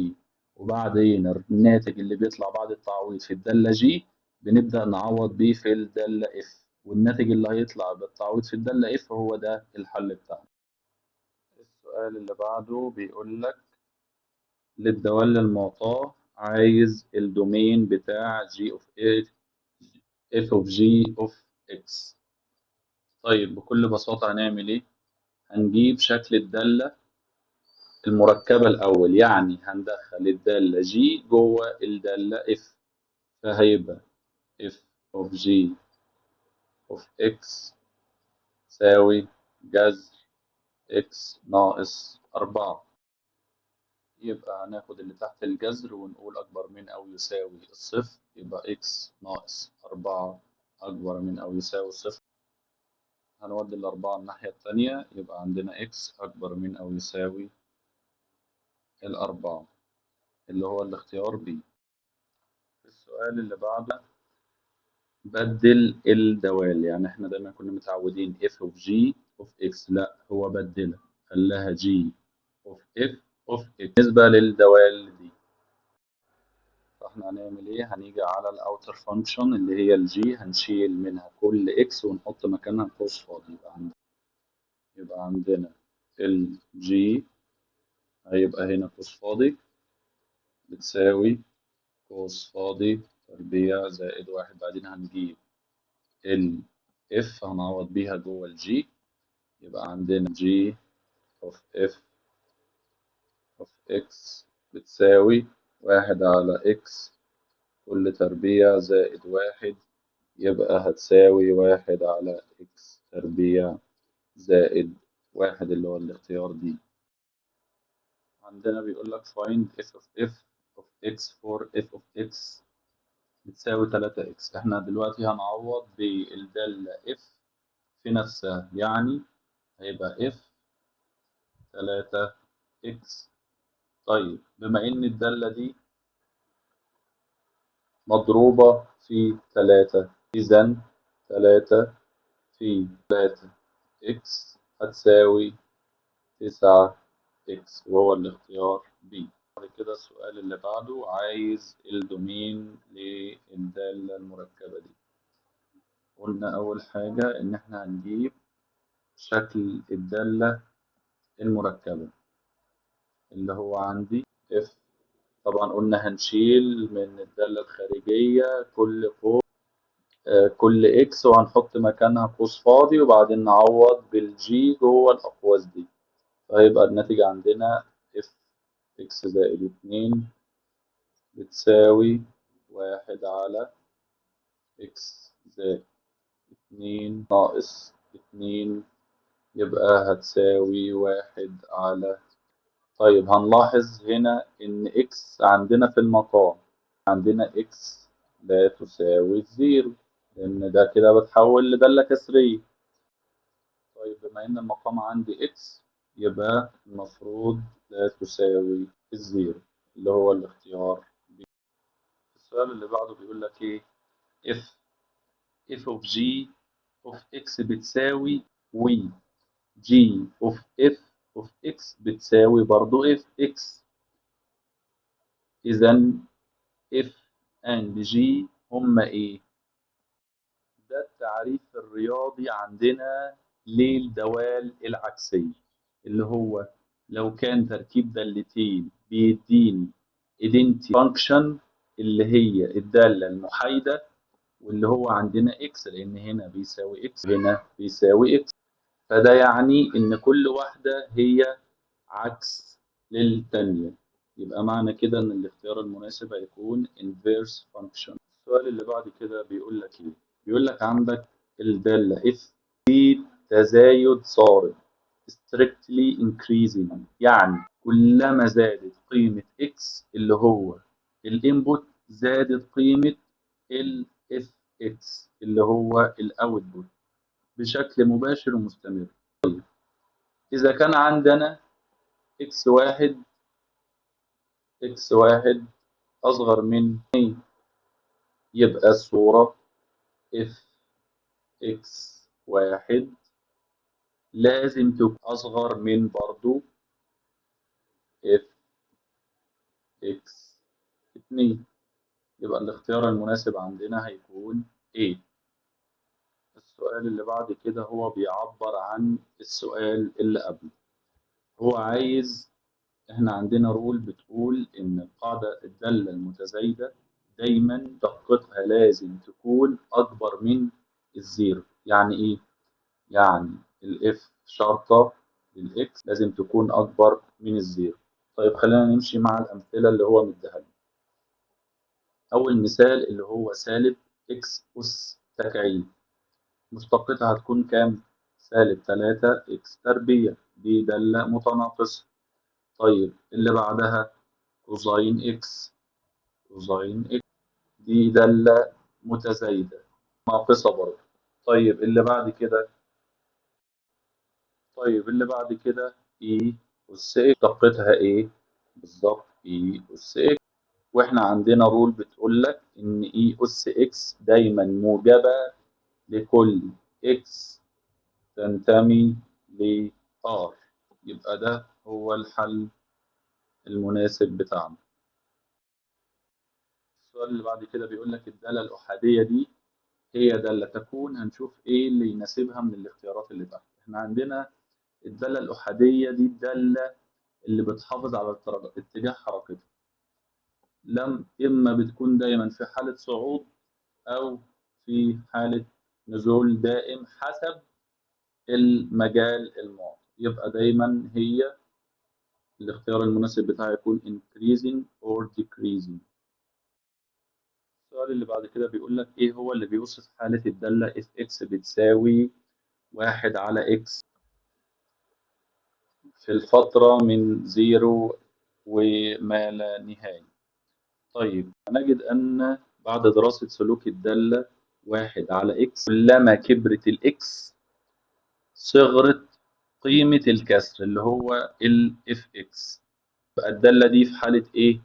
وبعدين الناتج اللي بيطلع بعد التعويض في الدالة g بنبدأ نعوض بيه في الدالة f، والناتج اللي هيطلع بالتعويض في الدالة f هو ده الحل بتاعنا. السؤال اللي بعده بيقول لك للدوال المعطاة عايز ال domain بتاع g of f of g of x. طيب بكل بساطة هنعمل ايه؟ هنجيب شكل الدالة المركبة الأول، يعني هندخل الدالة g جوه الدالة f، فهيبقى f of g of x تساوي جذر x ناقص 4. يبقى هناخد اللي تحت الجذر ونقول أكبر من أو يساوي الصفر، يبقى x ناقص 4 أكبر من أو يساوي الصفر. هنودي ال4 الناحية التانية، يبقى عندنا x أكبر من أو يساوي ال4 اللي هو الاختيار B. السؤال اللي بعده بدل الدوال، يعني احنا دايما كنا متعودين f of g of x، لا هو بدلها خلاها g of f of x. بالنسبة للدوال دي فاحنا هنعمل ايه؟ هنيجي على ال outer function اللي هي ال g، هنشيل منها كل x ونحط مكانها قوس فاضي. يبقى عندنا ال g هيبقى هنا قوس فاضي بتساوي قوس فاضي تربيع زائد 1، بعدين هنجيب ال f هنعوض بيها جوه ال g، يبقى عندنا g of f of x بتساوي 1 على x كل تربيع زائد 1، يبقى هتساوي 1 على x تربيع زائد 1 اللي هو الاختيار دي. عندنا بيقول لك find f of f of x for f of x بتساوي 3x. احنا دلوقتي هنعوض بالدالة f في نفسها، يعني هيبقى f 3x. طيب بما ان الدالة دي مضروبة في 3، إذن 3 في 3x هتساوي 9x وهو الاختيار B. بعد كده السؤال اللي بعده عايز ال domain للدالة المركبة دي. قلنا أول حاجة إن إحنا هنجيب شكل الدالة المركبة اللي هو عندي f، طبعا قلنا هنشيل من الدالة الخارجية كل x وهنحط مكانها قوس فاضي، وبعدين نعوض بالجي جوه الأقواس دي، فهيبقى الناتج عندنا f x زائد 2 بتساوي 1 على x زائد 2 ناقص 2، يبقى هتساوي 1 على. طيب هنلاحظ هنا إن x عندنا في المقام، عندنا x لا تساوي 0، لأن ده كده بتحول لدالة كسرية. طيب بما إن المقام عندي x يبقى المفروض لا تساوي 0 اللي هو الاختيار B. السؤال اللي بعده بيقول لك إيه؟ f of g of x بتساوي و g of f of x بتساوي برضو f x، إذن f and g هما إيه؟ ده التعريف الرياضي عندنا للدوال العكسية، اللي هو لو كان تركيب دالتين بيديني identity function اللي هي الدالة المحايدة، واللي هو عندنا x لأن هنا بيساوي x هنا بيساوي x، فده يعني إن كل واحدة هي عكس للتانية، يبقى معنى كده إن الاختيار المناسب هيكون inverse function. السؤال اللي بعد كده بيقول لك إيه؟ بيقول لك عندك الدالة f في تزايد صارم strictly increasing، يعني كلما زادت قيمة x اللي هو ال input زادت قيمة ال fx اللي هو ال output بشكل مباشر ومستمر. طيب إذا كان عندنا x1 x1 أصغر من 2، يبقى الصورة f x1 لازم تكون أصغر من برضو f x2، يبقى الاختيار المناسب عندنا هيكون A. السؤال اللي بعد كده هو بيعبر عن السؤال اللي قبله، هو عايز، احنا عندنا rule بتقول إن القاعدة الدالة المتزايدة دايما دقتها لازم تكون أكبر من ال zero. يعني إيه؟ يعني ال f شرطة لل x لازم تكون أكبر من ال zero. طيب خلينا نمشي مع الأمثلة اللي هو مديها لنا. أول مثال اللي هو سالب x أس تكعيب، مشتقتها هتكون كام؟ سالب 3 x تربيع، دي دالة متناقصة. طيب اللي بعدها cosine x، cosine x دي دالة متزايدة ناقصة برضه. طيب اللي بعد كده، طيب اللي بعد كده e أس x، مشتقتها ايه؟ بالظبط e أس x. واحنا عندنا rule بتقول لك ان e اس x دايما موجبه لكل x تنتمي ل R، يبقى ده هو الحل المناسب بتاعنا. السؤال اللي بعد كده بيقول لك الدالة الأحادية دي هي دالة تكون، هنشوف ايه اللي يناسبها من الاختيارات اللي تحت. احنا عندنا الدالة الأحادية دي الدالة اللي بتحافظ على اتجاه حركتها، لم إما بتكون دايما في حالة صعود أو في حالة نزول دائم حسب المجال المعطى، يبقى دايما هي الاختيار المناسب بتاعها يكون increasing or decreasing. السؤال اللي بعد كده بيقول لك ايه هو اللي بيوصف حالة الدالة if x بتساوي 1 على x في الفترة من 0 وما لا نهاية. طيب هنجد أن بعد دراسة سلوك الدالة 1 على x كلما كبرت ال x صغرت قيمة الكسر اللي هو ال fx، يبقى الدالة دي في حالة ايه؟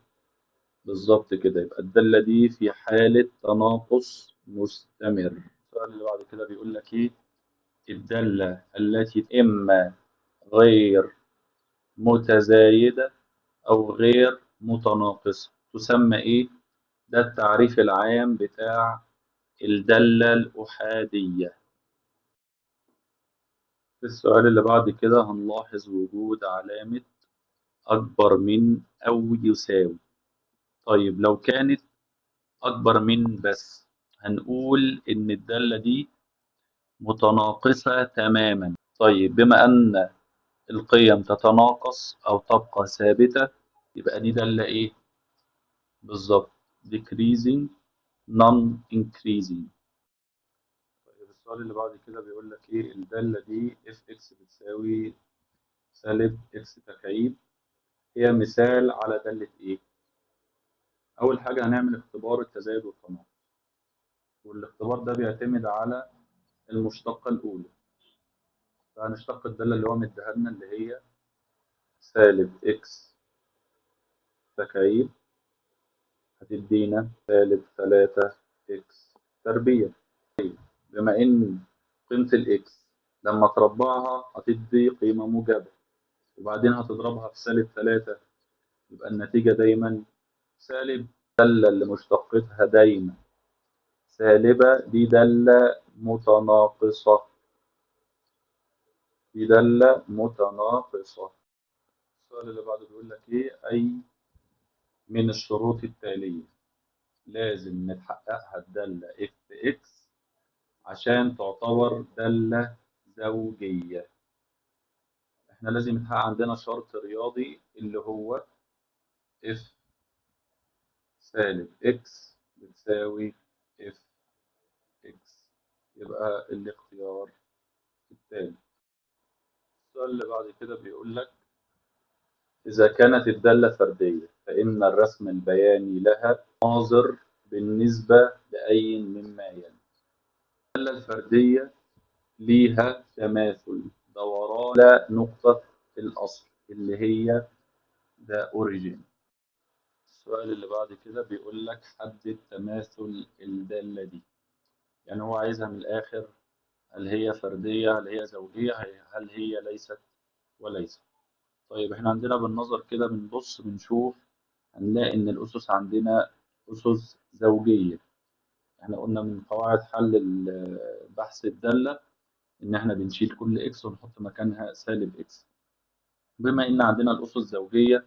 بالظبط كده، يبقى الدالة دي في حالة تناقص مستمر. السؤال اللي بعد كده بيقول لك ايه؟ الدالة التي إما غير متزايدة أو غير متناقصة تسمى ايه؟ ده التعريف العام بتاع الدالة الأحادية. في السؤال اللي بعد كده هنلاحظ وجود علامة أكبر من أو يساوي. طيب لو كانت أكبر من بس هنقول إن الدالة دي متناقصة تماما. طيب بما أن القيم تتناقص أو تبقى ثابتة يبقى دي دالة إيه؟ بالظبط decreasing non-increasing. طيب السؤال اللي بعد كده بيقول لك إيه؟ الدالة دي fx بتساوي سالب x تكعيب هي مثال على دالة إيه؟ أول حاجة هنعمل اختبار التزايد والتناقص، والاختبار ده بيعتمد على المشتقة الأولى، فهنشتق الدالة اللي هو مديها لنا اللي هي سالب x تكعيب هتدينا سالب 3 x تربيع. بما إن قيمة ال x لما تربعها هتدي قيمة موجبة وبعدين هتضربها في سالب 3 يبقى النتيجة دايما سالب. الدالة اللي مشتقتها دايما سالبة دي دالة متناقصة، دي دالة متناقصة. السؤال اللي بعده بيقول لك إيه؟ أي من الشروط التالية لازم نتحققها الدالة fx عشان تعتبر دالة زوجية. احنا لازم يتحقق عندنا شرط رياضي اللي هو f سالب x بتساوي f x، يبقى الاختيار التالي. السؤال اللي بعد كده بيقول لك إذا كانت الدالة فردية فإن الرسم البياني لها ناظر بالنسبة لأي مما يلي. الدالة الفردية ليها تماثل دوران نقطة الأصل اللي هي the origin. السؤال اللي بعد كده بيقول لك حدد تماثل الدالة دي، يعني هو عايزها من الآخر هل هي فردية، هل هي زوجية، هل هي ليست وليست. طيب احنا عندنا بالنظر كده بنبص بنشوف هنلاقي إن الأسس عندنا أسس زوجية. احنا قلنا من قواعد حل بحث الدالة إن احنا بنشيل كل x ونحط مكانها سالب x. بما إن عندنا الأسس زوجية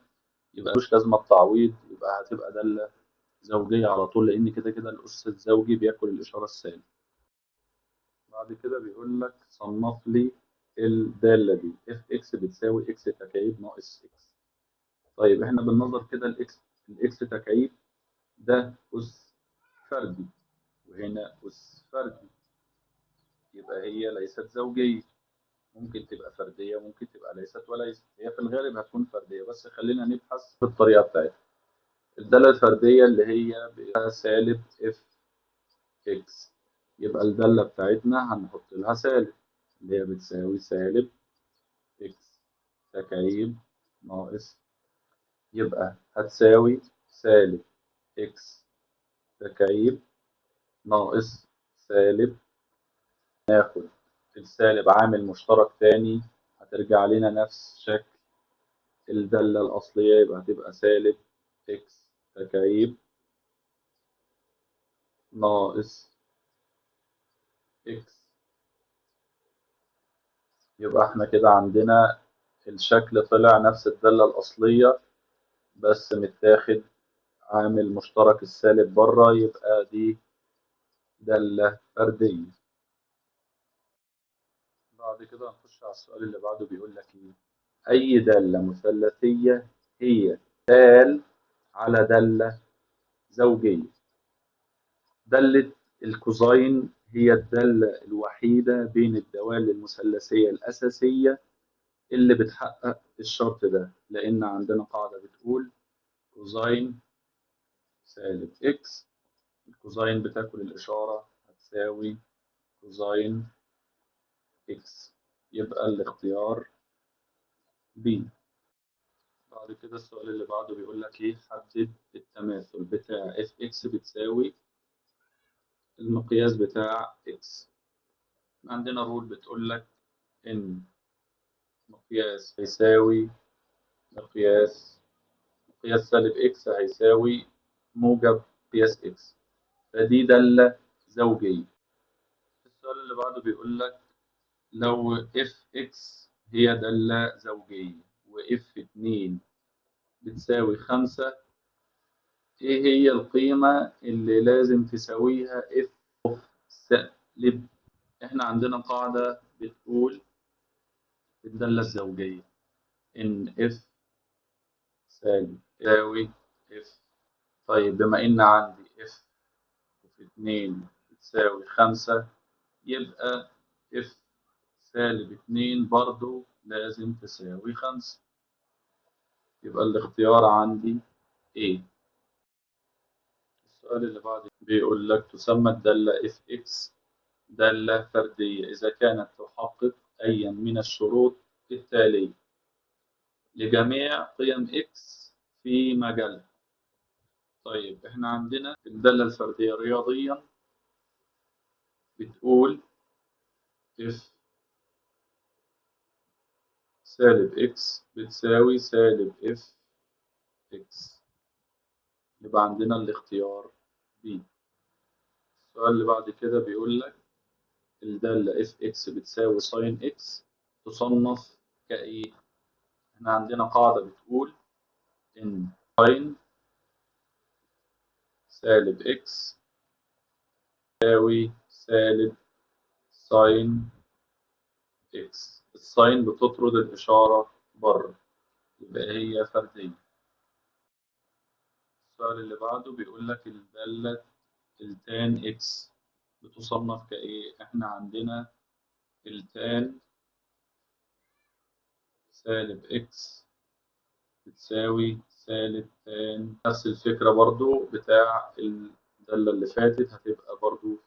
يبقى ملوش لازمة التعويض، يبقى هتبقى دالة زوجية على طول لأن كده كده الأس الزوجي بياكل الإشارة السالب. بعد كده بيقول لك صنف لي الدالة دي fx بتساوي x تكعيب ناقص x. طيب احنا بالنظر كده ال x تكعيب ده أس فردي وهنا أس فردي، يبقى هي ليست زوجية، ممكن تبقى فردية ممكن تبقى ليست وليست، هي في الغالب هتكون فردية بس خلينا نبحث في الطريقة بتاعتها. الدالة الفردية اللي هي سالب f x، يبقى الدالة بتاعتنا هنحط لها سالب اللي هي بتساوي سالب x تكعيب ناقص، يبقى هتساوي سالب x تكعيب ناقص سالب، ناخد السالب عامل مشترك تاني هترجع لنا نفس شكل الدالة الأصلية، يبقى هتبقى سالب x تكعيب ناقص x. يبقى احنا كده عندنا الشكل طلع نفس الدالة الأصلية بس متاخد عامل مشترك السالب بره، يبقى دي دالة فردية. بعد كده هنخش على السؤال اللي بعده، بيقول لك ايه؟ أي دالة مثلثية هي دال على دالة زوجية. دالة ال cosine هي الدالة الوحيدة بين الدوال المثلثية الأساسية اللي بتحقق الشرط ده، لأن عندنا قاعدة بتقول cosine سالب x، ال cosine بتاكل الإشارة هتساوي cosine x، يبقى الاختيار B. بعد كده السؤال اللي بعده بيقول لك ايه؟ حدد التماثل بتاع f x بتساوي المقياس بتاع x. عندنا rule بتقول لك ان مقياس هيساوي مقياس سالب x هيساوي موجب مقياس x، فدي دالة زوجية. السؤال اللي بعده بيقول لك لو f x هي دالة زوجية و f 2 بتساوي 5، ايه هي القيمة اللي لازم تساويها f of سالب؟ احنا عندنا قاعدة بتقول الدالة الزوجية ان f سالب تساوي f. طيب بما ان عندي f في 2 بتساوي 5، يبقى f سالب 2 برضو لازم تساوي 5، يبقى الاختيار عندي A. السؤال اللي بعده بيقول لك تسمى الدالة fx دالة فردية إذا كانت تحقق أي من الشروط التالية لجميع قيم x في مجالها. طيب احنا عندنا الدالة الفردية رياضيا بتقول f سالب x بتساوي سالب f x، يبقى عندنا الاختيار B. السؤال اللي بعد كده بيقول لك الدالة f x بتساوي sine x تصنف كإيه؟ احنا عندنا قاعدة بتقول إن sine سالب x تساوي سالب sine x، ال sine بتطرد الإشارة بره يبقى هي فردية. السؤال اللي بعده بيقول لك الدالة ال tan x بتصنف كإيه؟ احنا عندنا ال tan سالب x بتساوي سالب tan، نفس الفكرة برضو بتاع الدالة اللي فاتت هتبقى برضو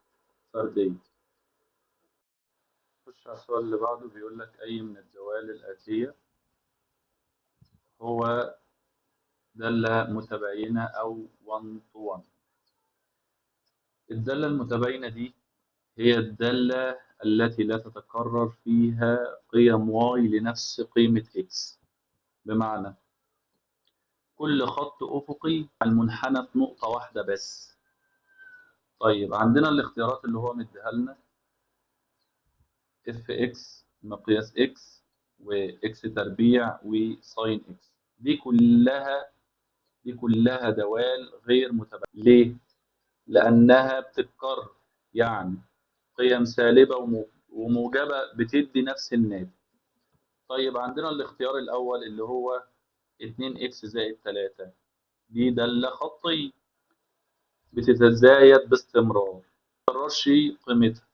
فردية. خش على السؤال اللي بعده بيقول لك أي من الدوال الآتية هو دالة متباينة أو 1 to 1. الدالة المتباينة دي هي الدالة التي لا تتكرر فيها قيم y لنفس قيمة x، بمعنى كل خط أفقي على المنحنى في نقطة واحدة بس. طيب عندنا الاختيارات اللي هو مديها لنا fx مقياس x و x تربيع و sin x، دي كلها دوال غير متباينة. ليه؟ لأنها بتتكرر، يعني قيم سالبة وموجبة بتدي نفس الناتج. طيب عندنا الاختيار الأول اللي هو 2x زائد 3، دي دالة خطية بتتزايد باستمرار، ما تتكررش قيمتها،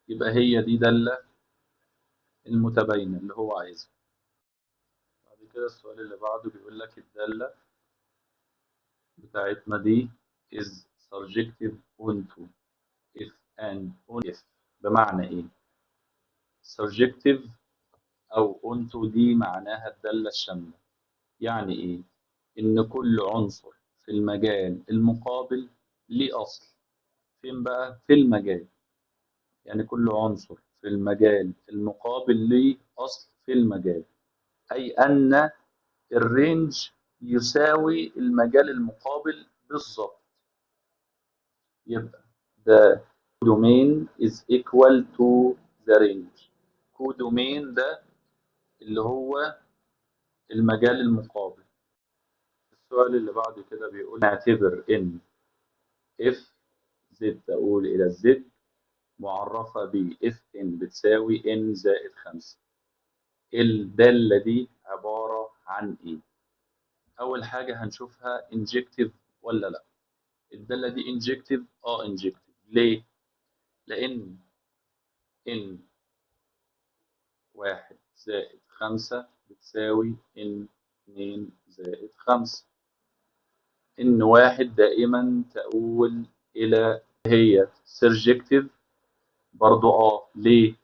يبقى هي دي دالة المتباينة اللي هو عايزها. بعد كده السؤال اللي بعده بيقول لك الدالة بتاعتنا دي is surjective onto if and only if، بمعنى ايه؟ surjective او onto دي معناها الدالة الشاملة، يعني ايه؟ ان كل عنصر في المجال المقابل ليه أصل. فين بقى؟ في المجال. يعني كل عنصر في المجال المقابل ليه أصل في المجال، أي أن ال range يساوي المجال المقابل بالظبط. يبقى the domain is equal to the range. codomain ده اللي هو المجال المقابل. السؤال اللي بعد كده بيقول نعتبر ان f z تؤول الى z معرفة ب f n بتساوي n زائد 5. الدالة دي عبارة عن ايه؟ اول حاجة هنشوفها injective ولا لا. الدالة دي injective؟ injective. ليه؟ لان n 1 زائد 5 بتساوي n 2 زائد 5. n 1 دائما تؤول الى هي surjective برضو. ليه؟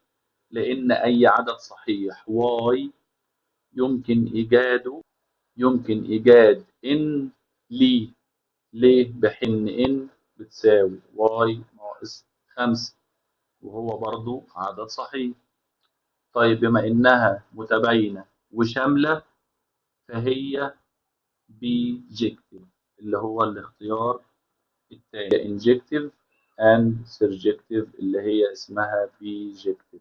لان اي عدد صحيح y يمكن ايجاده، يمكن ايجاد n ليه. ليه؟ بحين n بتساوي y ناقص 5 وهو برضو عدد صحيح. طيب بما انها متباينة وشاملة فهي bijective اللي هو الاختيار الثاني، injective and surjective اللي هي اسمها bijective.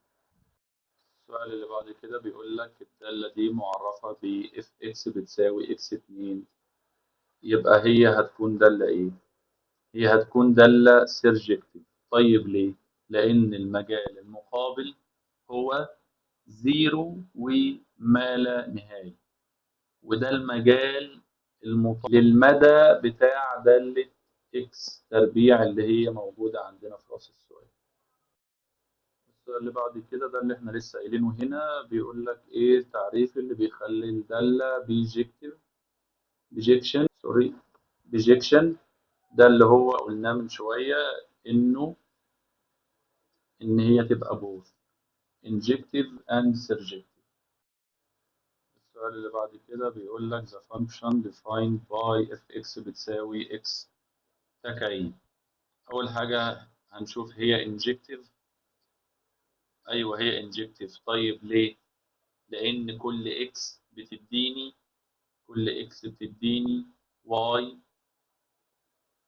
السؤال اللي بعد كده بيقول لك الدالة دي معرفة ب fx بتساوي x2، يبقى هي هتكون دالة ايه؟ هي هتكون دالة surjective. طيب ليه؟ لأن المجال المقابل هو 0 وما لا نهاية، وده المجال المطابق للمدى بتاع دالة x تربيع اللي هي موجودة عندنا في رأس السؤال. السؤال اللي بعد كده ده اللي احنا لسه قايلينه هنا، بيقول لك ايه التعريف اللي بيخلي الدالة bijective، bijection، sorry، bijection. ده اللي هو قلناه من شوية انه ان هي تبقى both injective and surjective. السؤال اللي بعد كده بيقول لك the function defined by fx بتساوي x تكعيب. أول حاجة هنشوف هي injective. أيوه هي injective. طيب ليه؟ لأن كل x بتديني y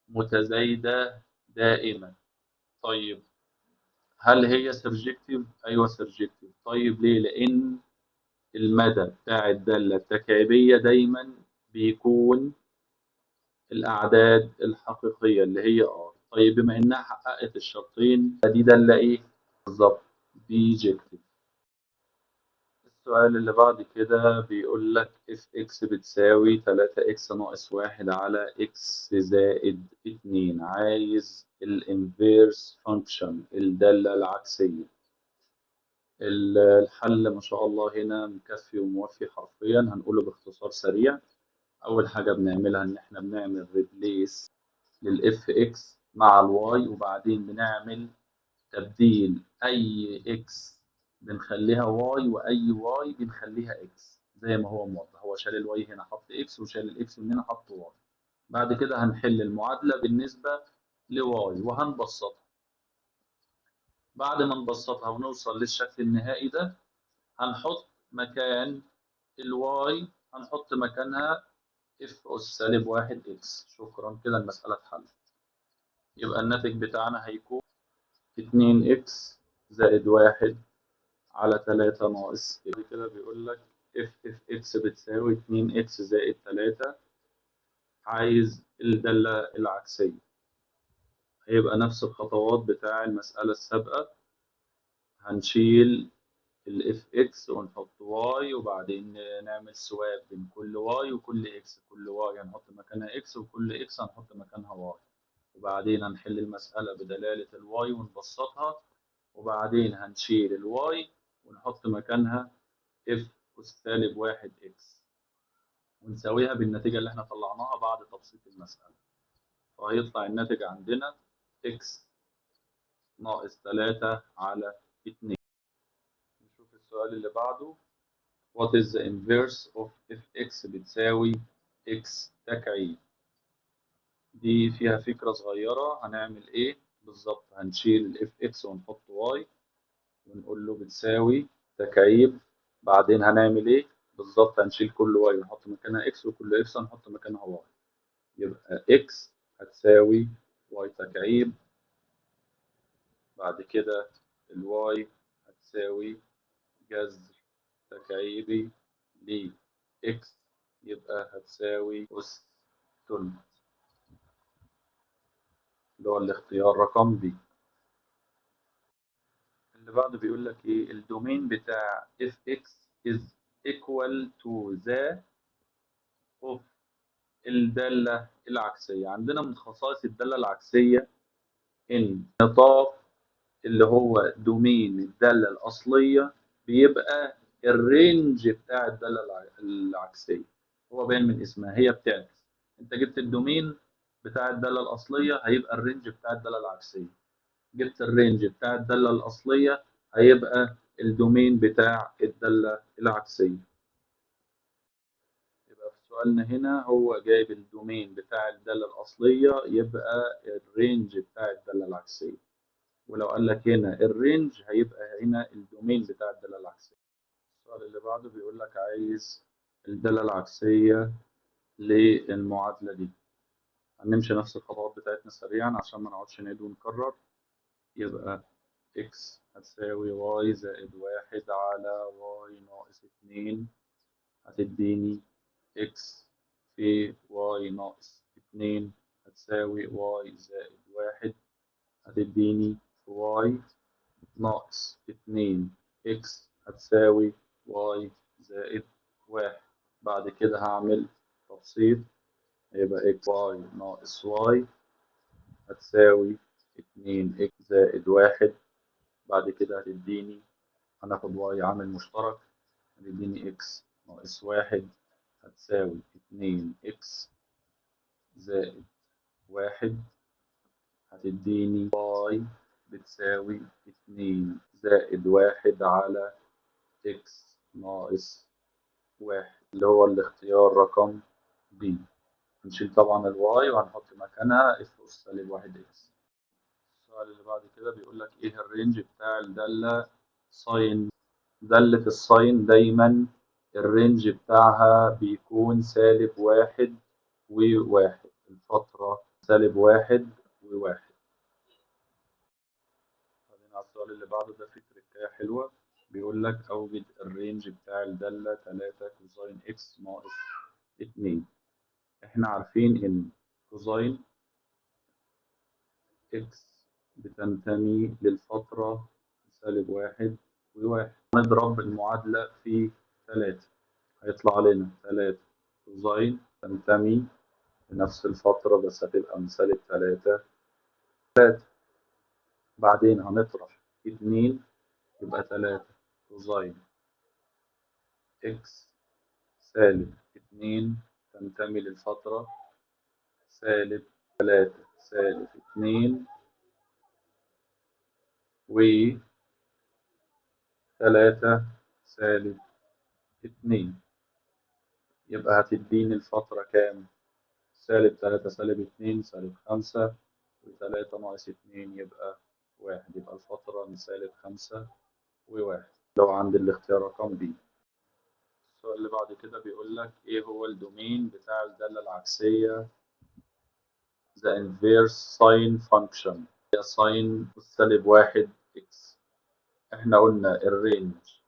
متزايدة دائما. طيب هل هي surjective؟ أيوه surjective. طيب ليه؟ لأن المدى بتاع الدالة التكعيبية دايما بيكون الأعداد الحقيقية اللي هي R. طيب بما إنها حققت الشرطين دي دالة إيه؟ بالظبط bijective. السؤال اللي بعد كده بيقول لك fx بتساوي 3x ناقص 1 على x زائد 2، عايز ال inverse function الدالة العكسية. الحل ما شاء الله هنا مكفي وموفي حرفيا، هنقوله باختصار سريع. أول حاجة بنعملها إن إحنا بنعمل replace لل fx مع ال y، وبعدين بنعمل تبديل أي x بنخليها y وأي y بنخليها x زي ما هو موضح. هو شال ال y هنا حط x، وشال ال x من هنا حط y. بعد كده هنحل المعادلة بالنسبة ل y وهنبسطها. بعد ما نبسطها ونوصل للشكل النهائي ده هنحط مكان ال y هنحط مكانها f اس سالب 1 x. شكرا، كده المسألة اتحلت. يبقى الناتج بتاعنا هيكون 2 x زائد 1 على 3 ناقص x. كده بيقول لك f f x بتساوي 2 x زائد 3، عايز الدالة العكسية. هيبقى نفس الخطوات بتاع المسألة السابقة، هنشيل ال f x ونحط y، وبعدين نعمل swap بين كل y وكل x، كل y هنحط مكانها x وكل x هنحط مكانها y، وبعدين هنحل المسألة بدلالة ال y ونبسطها، وبعدين هنشيل ال y ونحط مكانها f أس سالب 1 x ونساويها بالنتيجة اللي احنا طلعناها بعد تبسيط المسألة. فهيطلع الناتج عندنا x ناقص 3 على 2. نشوف السؤال اللي بعده. What is the inverse of fx بتساوي x تكعيب؟ دي فيها فكرة صغيرة. هنعمل ايه بالظبط؟ هنشيل ال f x ونحط y ونقول له بتساوي تكعيب. بعدين هنعمل ايه بالظبط؟ هنشيل كل y ونحط مكانها x، وكل x هنحط مكانها y، يبقى x هتساوي y تكعيب. بعد كده ال y هتساوي جذر تكعيبي ل x، يبقى هتساوي أس تلت، اللي هو الاختيار رقم ب. اللي بعده بيقول لك ايه؟ ال domain بتاع fx is equal to the of الدالة العكسية. عندنا من خصائص الدالة العكسية إن نطاق اللي هو domain الدالة الأصلية بيبقى ال range بتاع الدالة العكسية. هو باين من اسمها، هي بتعكس. انت جبت ال domain بتاع الدالة الأصلية هيبقى ال range بتاع الدالة العكسية، جبت ال range بتاع الدالة الأصلية هيبقى ال domain بتاع الدالة العكسية. يبقى في سؤالنا هنا هو جايب ال domain بتاع الدالة الأصلية يبقى ال range بتاع الدالة العكسية، ولو قال لك هنا ال range هيبقى هنا ال domain بتاع الدالة العكسية. السؤال اللي بعده بيقول لك عايز الدالة العكسية للمعادلة دي. هنمشي نفس الخطوات بتاعتنا سريعا عشان ما نقعدش نعيد ونكرر. يبقى x هتساوي y زائد 1 على y ناقص 2، هتديني x في y ناقص 2 هتساوي y زائد 1، هتديني y ناقص 2 x هتساوي y زائد 1. بعد كده هعمل تبسيط، هيبقى x y ناقص y هتساوي 2 x زائد 1. بعد كده هتديني، هناخد y عامل مشترك، هتديني x ناقص 1 هتساوي 2 x زائد 1، هتديني y بتساوي 2 زائد 1 على x ناقص 1، اللي هو الاختيار رقم B. هنشيل طبعا ال y وهنحط مكانها f أس سالب 1 x. السؤال اللي بعد كده بيقول لك ايه ال range بتاع الدالة sine. دالة ال sine دايما ال range بتاعها بيكون سالب 1 و1، الفترة سالب 1 و1. خلينا على السؤال اللي بعده، ده فيه تركاية حلوة. بيقول لك أوجد ال range بتاع الدالة 3 cosine x ناقص 2. احنا عارفين إن cosine x بتنتمي للفترة سالب 1 و1. نضرب المعادلة في 3 هيطلع لنا 3 cosine تنتمي لنفس الفترة بس هتبقى من سالب 3 3. بعدين هنطرح 2 يبقى 3 cosine x سالب 2 تنتمي للفترة سالب 3 سالب 2 و 3 سالب 2. يبقى هتديني الفترة كام؟ سالب 3 سالب 2 سالب 5 و3 ناقص 2 يبقى 1، يبقى الفترة من سالب 5 و1 لو عند الاختيار رقم B. السؤال اللي بعد كده بيقول لك ايه هو ال domain بتاع الدالة العكسية the inverse sine function، هي sine سالب 1 x. احنا قلنا ال range،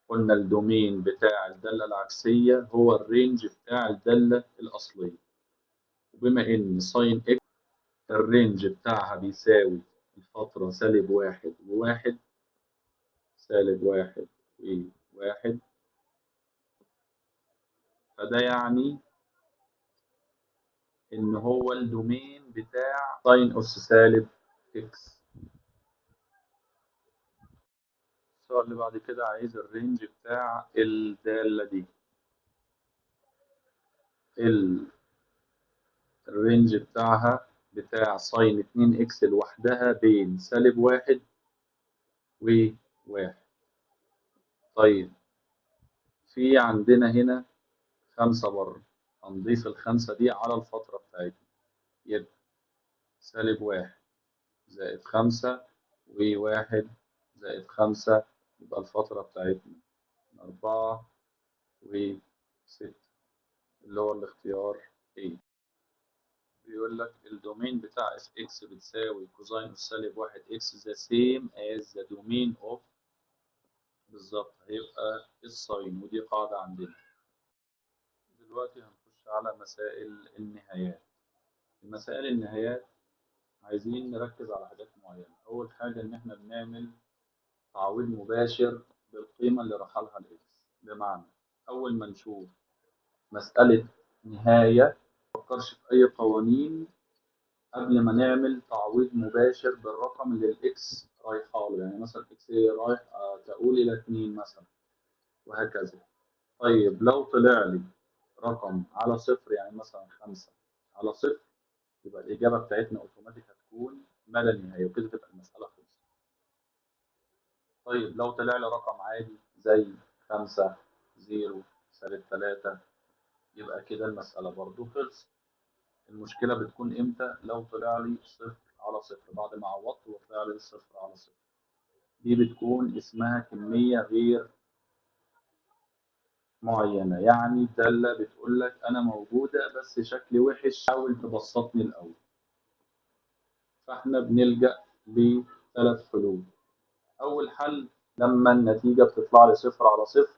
قلنا ال domain بتاع الدالة العكسية هو ال range بتاع الدالة الأصلية، وبما إن sine x ال range بتاعها بيساوي الفترة سالب 1 و1، سالب 1 و1، فده يعني إن هو ال domain بتاع sine أس سالب x. السؤال اللي بعد كده عايز ال range بتاع الدالة دي. ال range بتاعها بتاع sine 2 x لوحدها بين سالب 1 و1. طيب في عندنا هنا 5 بره، هنضيف ال5 دي على الفترة بتاعتنا، يبقى سالب 1 زائد 5 و1 زائد 5، يبقى الفترة بتاعتنا 4 و6 اللي هو الاختيار A. بيقول لك ال domain بتاع f x بتساوي cosine سالب 1 x the same as the domain of، بالظبط هيبقى ال sine، ودي قاعدة عندنا. دلوقتي هنخش على مسائل النهايات. مسائل النهايات عايزين نركز على حاجات معينة. أول حاجة إن إحنا بنعمل تعويض مباشر بالقيمة اللي رحلها ال x، بمعنى أول ما نشوف مسألة نهاية ما نفكرش في أي قوانين قبل ما نعمل تعويض مباشر بالرقم اللي ال x رايحة له، يعني مثلا x رايح تقول إلى 2 مثلا وهكذا. طيب لو طلع لي رقم على صفر، يعني مثلا 5 على صفر، يبقى الإجابة بتاعتنا أوتوماتيك هتكون ما لا نهاية، وكده تبقى المسألة خلصت. طيب لو طلع لي رقم عادي زي 5 0 سالب 3، يبقى كده المسألة برضو خلصت. المشكلة بتكون إمتى؟ لو طلع لي 0 على 0 بعد ما عوضت وطلع لي 0 على 0، دي بتكون اسمها كمية غير معينة، يعني الدالة بتقول لك أنا موجودة بس شكلي وحش، حاول تبسطني الأول. فإحنا بنلجأ لثلاث حلول. أول حل لما النتيجة بتطلع لي 0 على 0،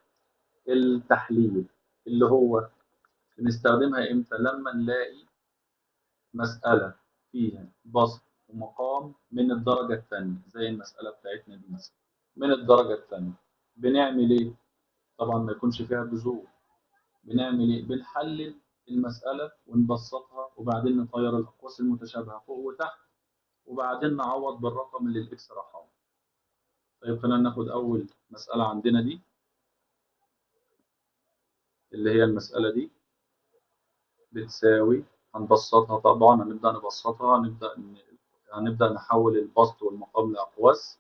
التحليل، اللي هو بنستخدمها إمتى؟ لما نلاقي مسألة فيها بسط ومقام من الدرجة الثانية زي المسألة بتاعتنا دي مثلا من الدرجة الثانية. بنعمل إيه؟ طبعا ما يكونش فيها جذور. بنعمل إيه؟ بنحلل المسألة ونبسطها، وبعدين نطير الأقواس المتشابهة فوق وتحت، وبعدين نعوض بالرقم اللي ال x راحه. طيب خلينا ناخد أول مسألة عندنا دي اللي هي المسألة دي بتساوي، هنبسطها طبعا، هنبدأ نبسطها، هنبدأ نحول البسط والمقام لأقواس.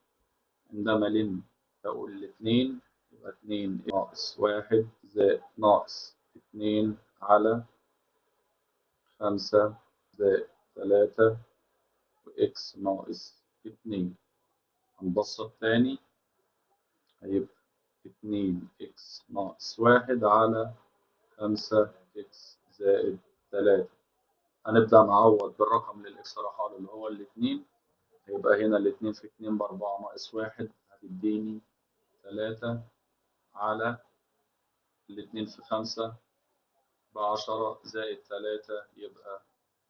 عندما لم تقول الاتنين يبقى 2 ناقص 1 زائد ناقص 2 على 5 زائد 3 وإكس ناقص 2. هنبسط تاني، هيبقى 2 إكس ناقص 1 على 5 إكس زائد 3. هنبدأ نعوض بالرقم اللي ال x راحاله اللي هو الاتنين، هيبقى هنا الاتنين في 2 ب4 ناقص 1 هتديني 3 على الاتنين في 5 ب10 زائد 3 يبقى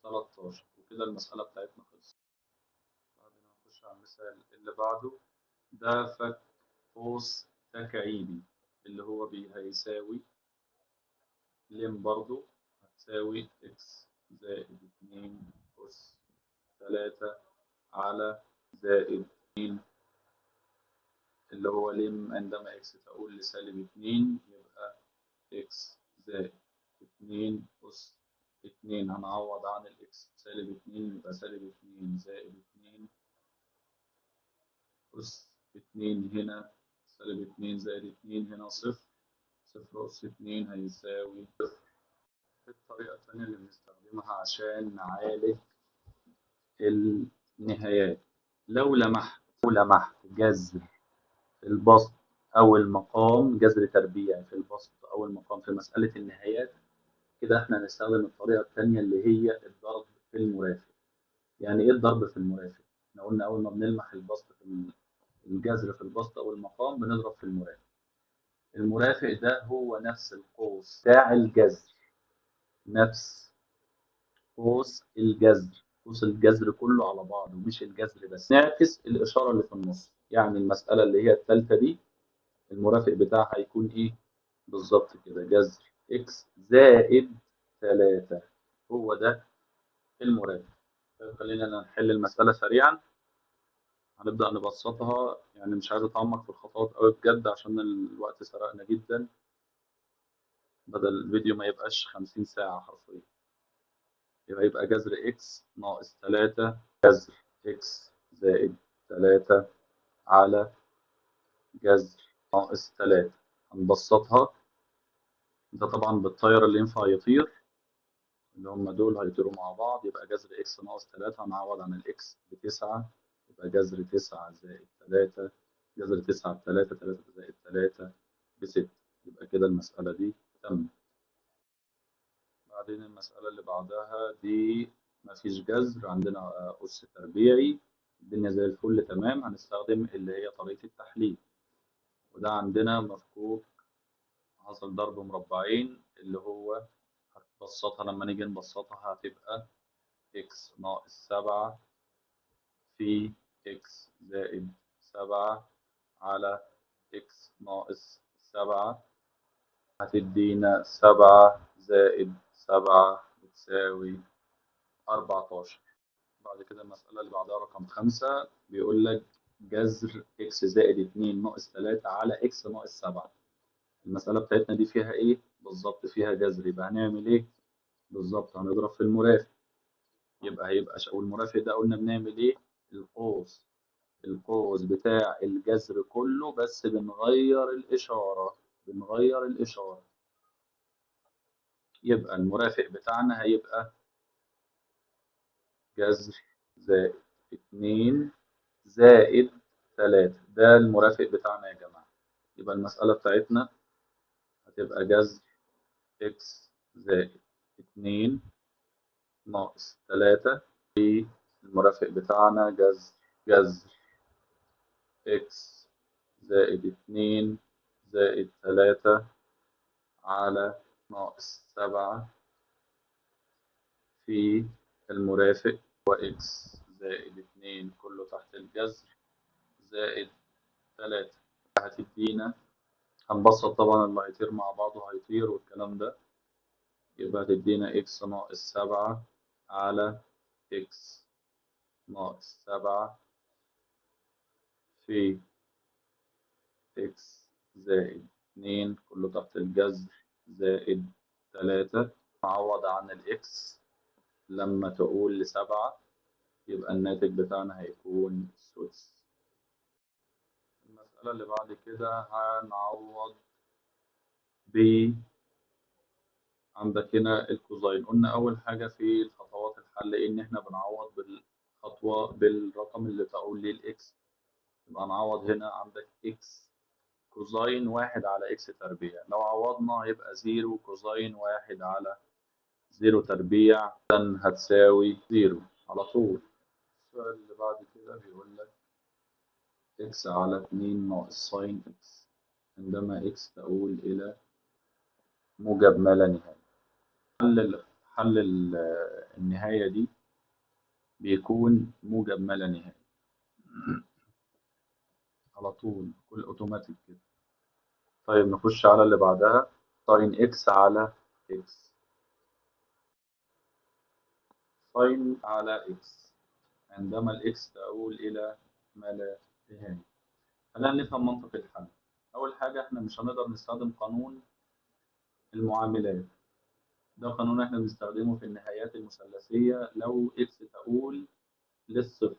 13. وكده المسألة بتاعتنا خلصت. بعدين هنخش على المثال اللي بعده، ده فك قوس تكعيبي اللي هو هيساوي ln برضو هتساوي x زائد 2 أس 3 على زائد 2 اللي هو ln عندما x تؤول لسالب 2 يبقى x زائد 2 أس 2. هنعوض عن ال x سالب 2 يبقى سالب 2 زائد 2 أس 2، هنا سالب 2 زائد 2 هنا صفر، صفر أس 2 هيساوي صفر. الطريقة الثانية اللي بنستخدمها عشان نعالج النهايات، لو لمحت جذر في البسط أو المقام، جذر تربيعي في البسط أو المقام في مسألة النهايات، كده احنا هنستخدم الطريقة الثانية اللي هي الضرب في المرافق. يعني ايه الضرب في المرافق؟ احنا قلنا أول ما بنلمح البسط في الجذر في البسط أو المقام بنضرب في المرافق. المرافق ده هو نفس القوس بتاع الجذر، نفس قوس الجذر، قوس الجذر كله على بعضه مش الجذر بس. نعكس الإشارة اللي في النص، يعني المسألة اللي هي الثالثة دي المرافق بتاعها هيكون إيه؟ بالظبط كده جذر x زائد 3، هو ده المرافق. طيب خلينا نحل المسألة سريعا. هنبدأ نبسطها، يعني مش عايز أتعمق في الخطوات أوي بجد عشان الوقت سرقنا جدا، بدل الفيديو ما يبقاش 50 ساعة حرفيا. يبقى جذر x ناقص 3 جذر x زائد 3 على جذر ناقص 3. هنبسطها، ده طبعا بالطير اللي ينفع يطير، اللي هم دول هيطيروا مع بعض، يبقى جذر x ناقص 3 هنعوض عن ال x ب9، يبقى جذر 9 زائد 3، جذر 9 ب3، 3 زائد 3 ب6. يبقى كده المسألة دي تمت. بعدين المسألة اللي بعدها دي مفيش جذر، عندنا أس تربيعي، الدنيا زي الفل تمام. هنستخدم اللي هي طريقة التحليل، وده عندنا مفكوك حصل ضرب مربعين، اللي هو هتبسطها لما نيجي نبسطها هتبقى x ناقص 7 في x زائد 7 على x ناقص 7، هتدينا 7 زائد 7 بتساوي 14. بعد كده المسألة اللي بعدها رقم 5 بيقول لك جذر x زائد 2 ناقص 3 على x ناقص 7. المسألة بتاعتنا دي فيها ايه؟ بالظبط فيها جذر، يبقى هنعمل ايه؟ بالظبط هنضرب في المرافق، يبقى هيبقى والمرافق ده قلنا بنعمل ايه؟ القوس، القوس بتاع الجذر كله، بس بنغير الإشارة، بنغير الإشارة. يبقى المرافق بتاعنا هيبقى جذر زائد 2 زائد 3، ده المرافق بتاعنا يا جماعة. يبقى المسألة بتاعتنا هتبقى جذر x زائد 2 ناقص 3 في المرافق بتاعنا جذر x زائد 2 زائد 3 على ناقص 7 في المرافق هو x زائد 2 كله تحت الجذر زائد 3. هتدينا، هنبسط طبعا اللي هيطير مع بعضه هيطير والكلام ده، يبقى هتدينا x ناقص 7 على x ناقص 7 في x زائد 2 كله تحت الجذر زائد 3. نعوض عن ال x لما تقول ل7، يبقى الناتج بتاعنا هيكون سدس. المسألة اللي بعد كده هنعوض ب، عندك هنا ال cosine. قلنا أول حاجة في خطوات الحل إن إحنا بنعوض بالخطوة بالرقم اللي تقول ليه ال x، يبقى نعوض هنا عندك x cosine 1 على x تربيع، لو عوضنا يبقى 0 cosine 1 على 0 تربيع، إذن هتساوي 0 على طول. السؤال اللي بعد كده بيقول لك x على 2 ناقص sine x عندما x تؤول إلى موجب ما لا نهاية. حل النهاية دي بيكون موجب ما لا نهاية على طول، كل اوتوماتيك كده. طيب نخش على اللي بعدها، sine x على x، sine على x عندما ال x تؤول إلى ما لا نهاية. خلينا نفهم منطق الحل. أول حاجة إحنا مش هنقدر نستخدم قانون المعاملات، ده قانون إحنا بنستخدمه في النهايات المثلثية لو x تؤول للصفر.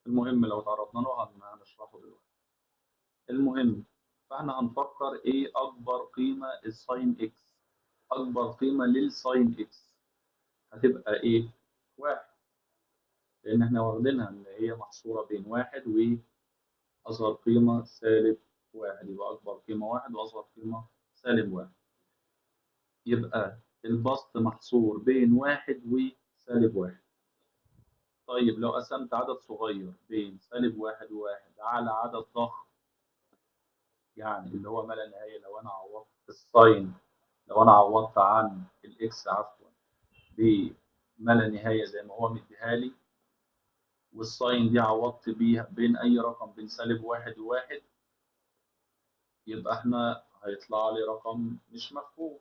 المهم لو تعرضنا له هنشرحه دلوقتي. المهم فإحنا هنفكر إيه أكبر قيمة ال sine x، أكبر قيمة لل sine x هتبقى إيه؟ 1، لأن إحنا واخدينها إن هي محصورة بين 1 وأصغر قيمة سالب 1، يبقى أكبر قيمة 1 وأصغر قيمة سالب 1، يبقى البسط محصور بين 1 وسالب 1. طيب لو قسمت عدد صغير بين سالب 1 و1 على عدد ضخم، يعني اللي هو ما لا نهاية، لو أنا عوضت ال sine، لو أنا عوضت عن ال x عفوا بما لا نهاية زي ما هو مديها لي، وال sine دي عوضت بيها بين أي رقم بين سالب 1 و1، يبقى إحنا هيطلع لي رقم مش مفهوم.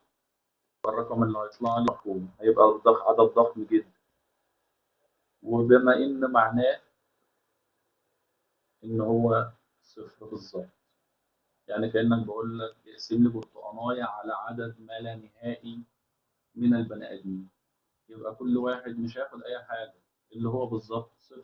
الرقم اللي هيطلع لي مفهوم هيبقى عدد ضخم جدا، وبما إن معناه إن هو صفر بالظبط، يعني كأنك بقول لك اقسم لي برتقاناية على عدد ما لا نهائي من البني آدمين، يبقى كل واحد مش هياخد أي حاجة، اللي هو بالظبط صفر.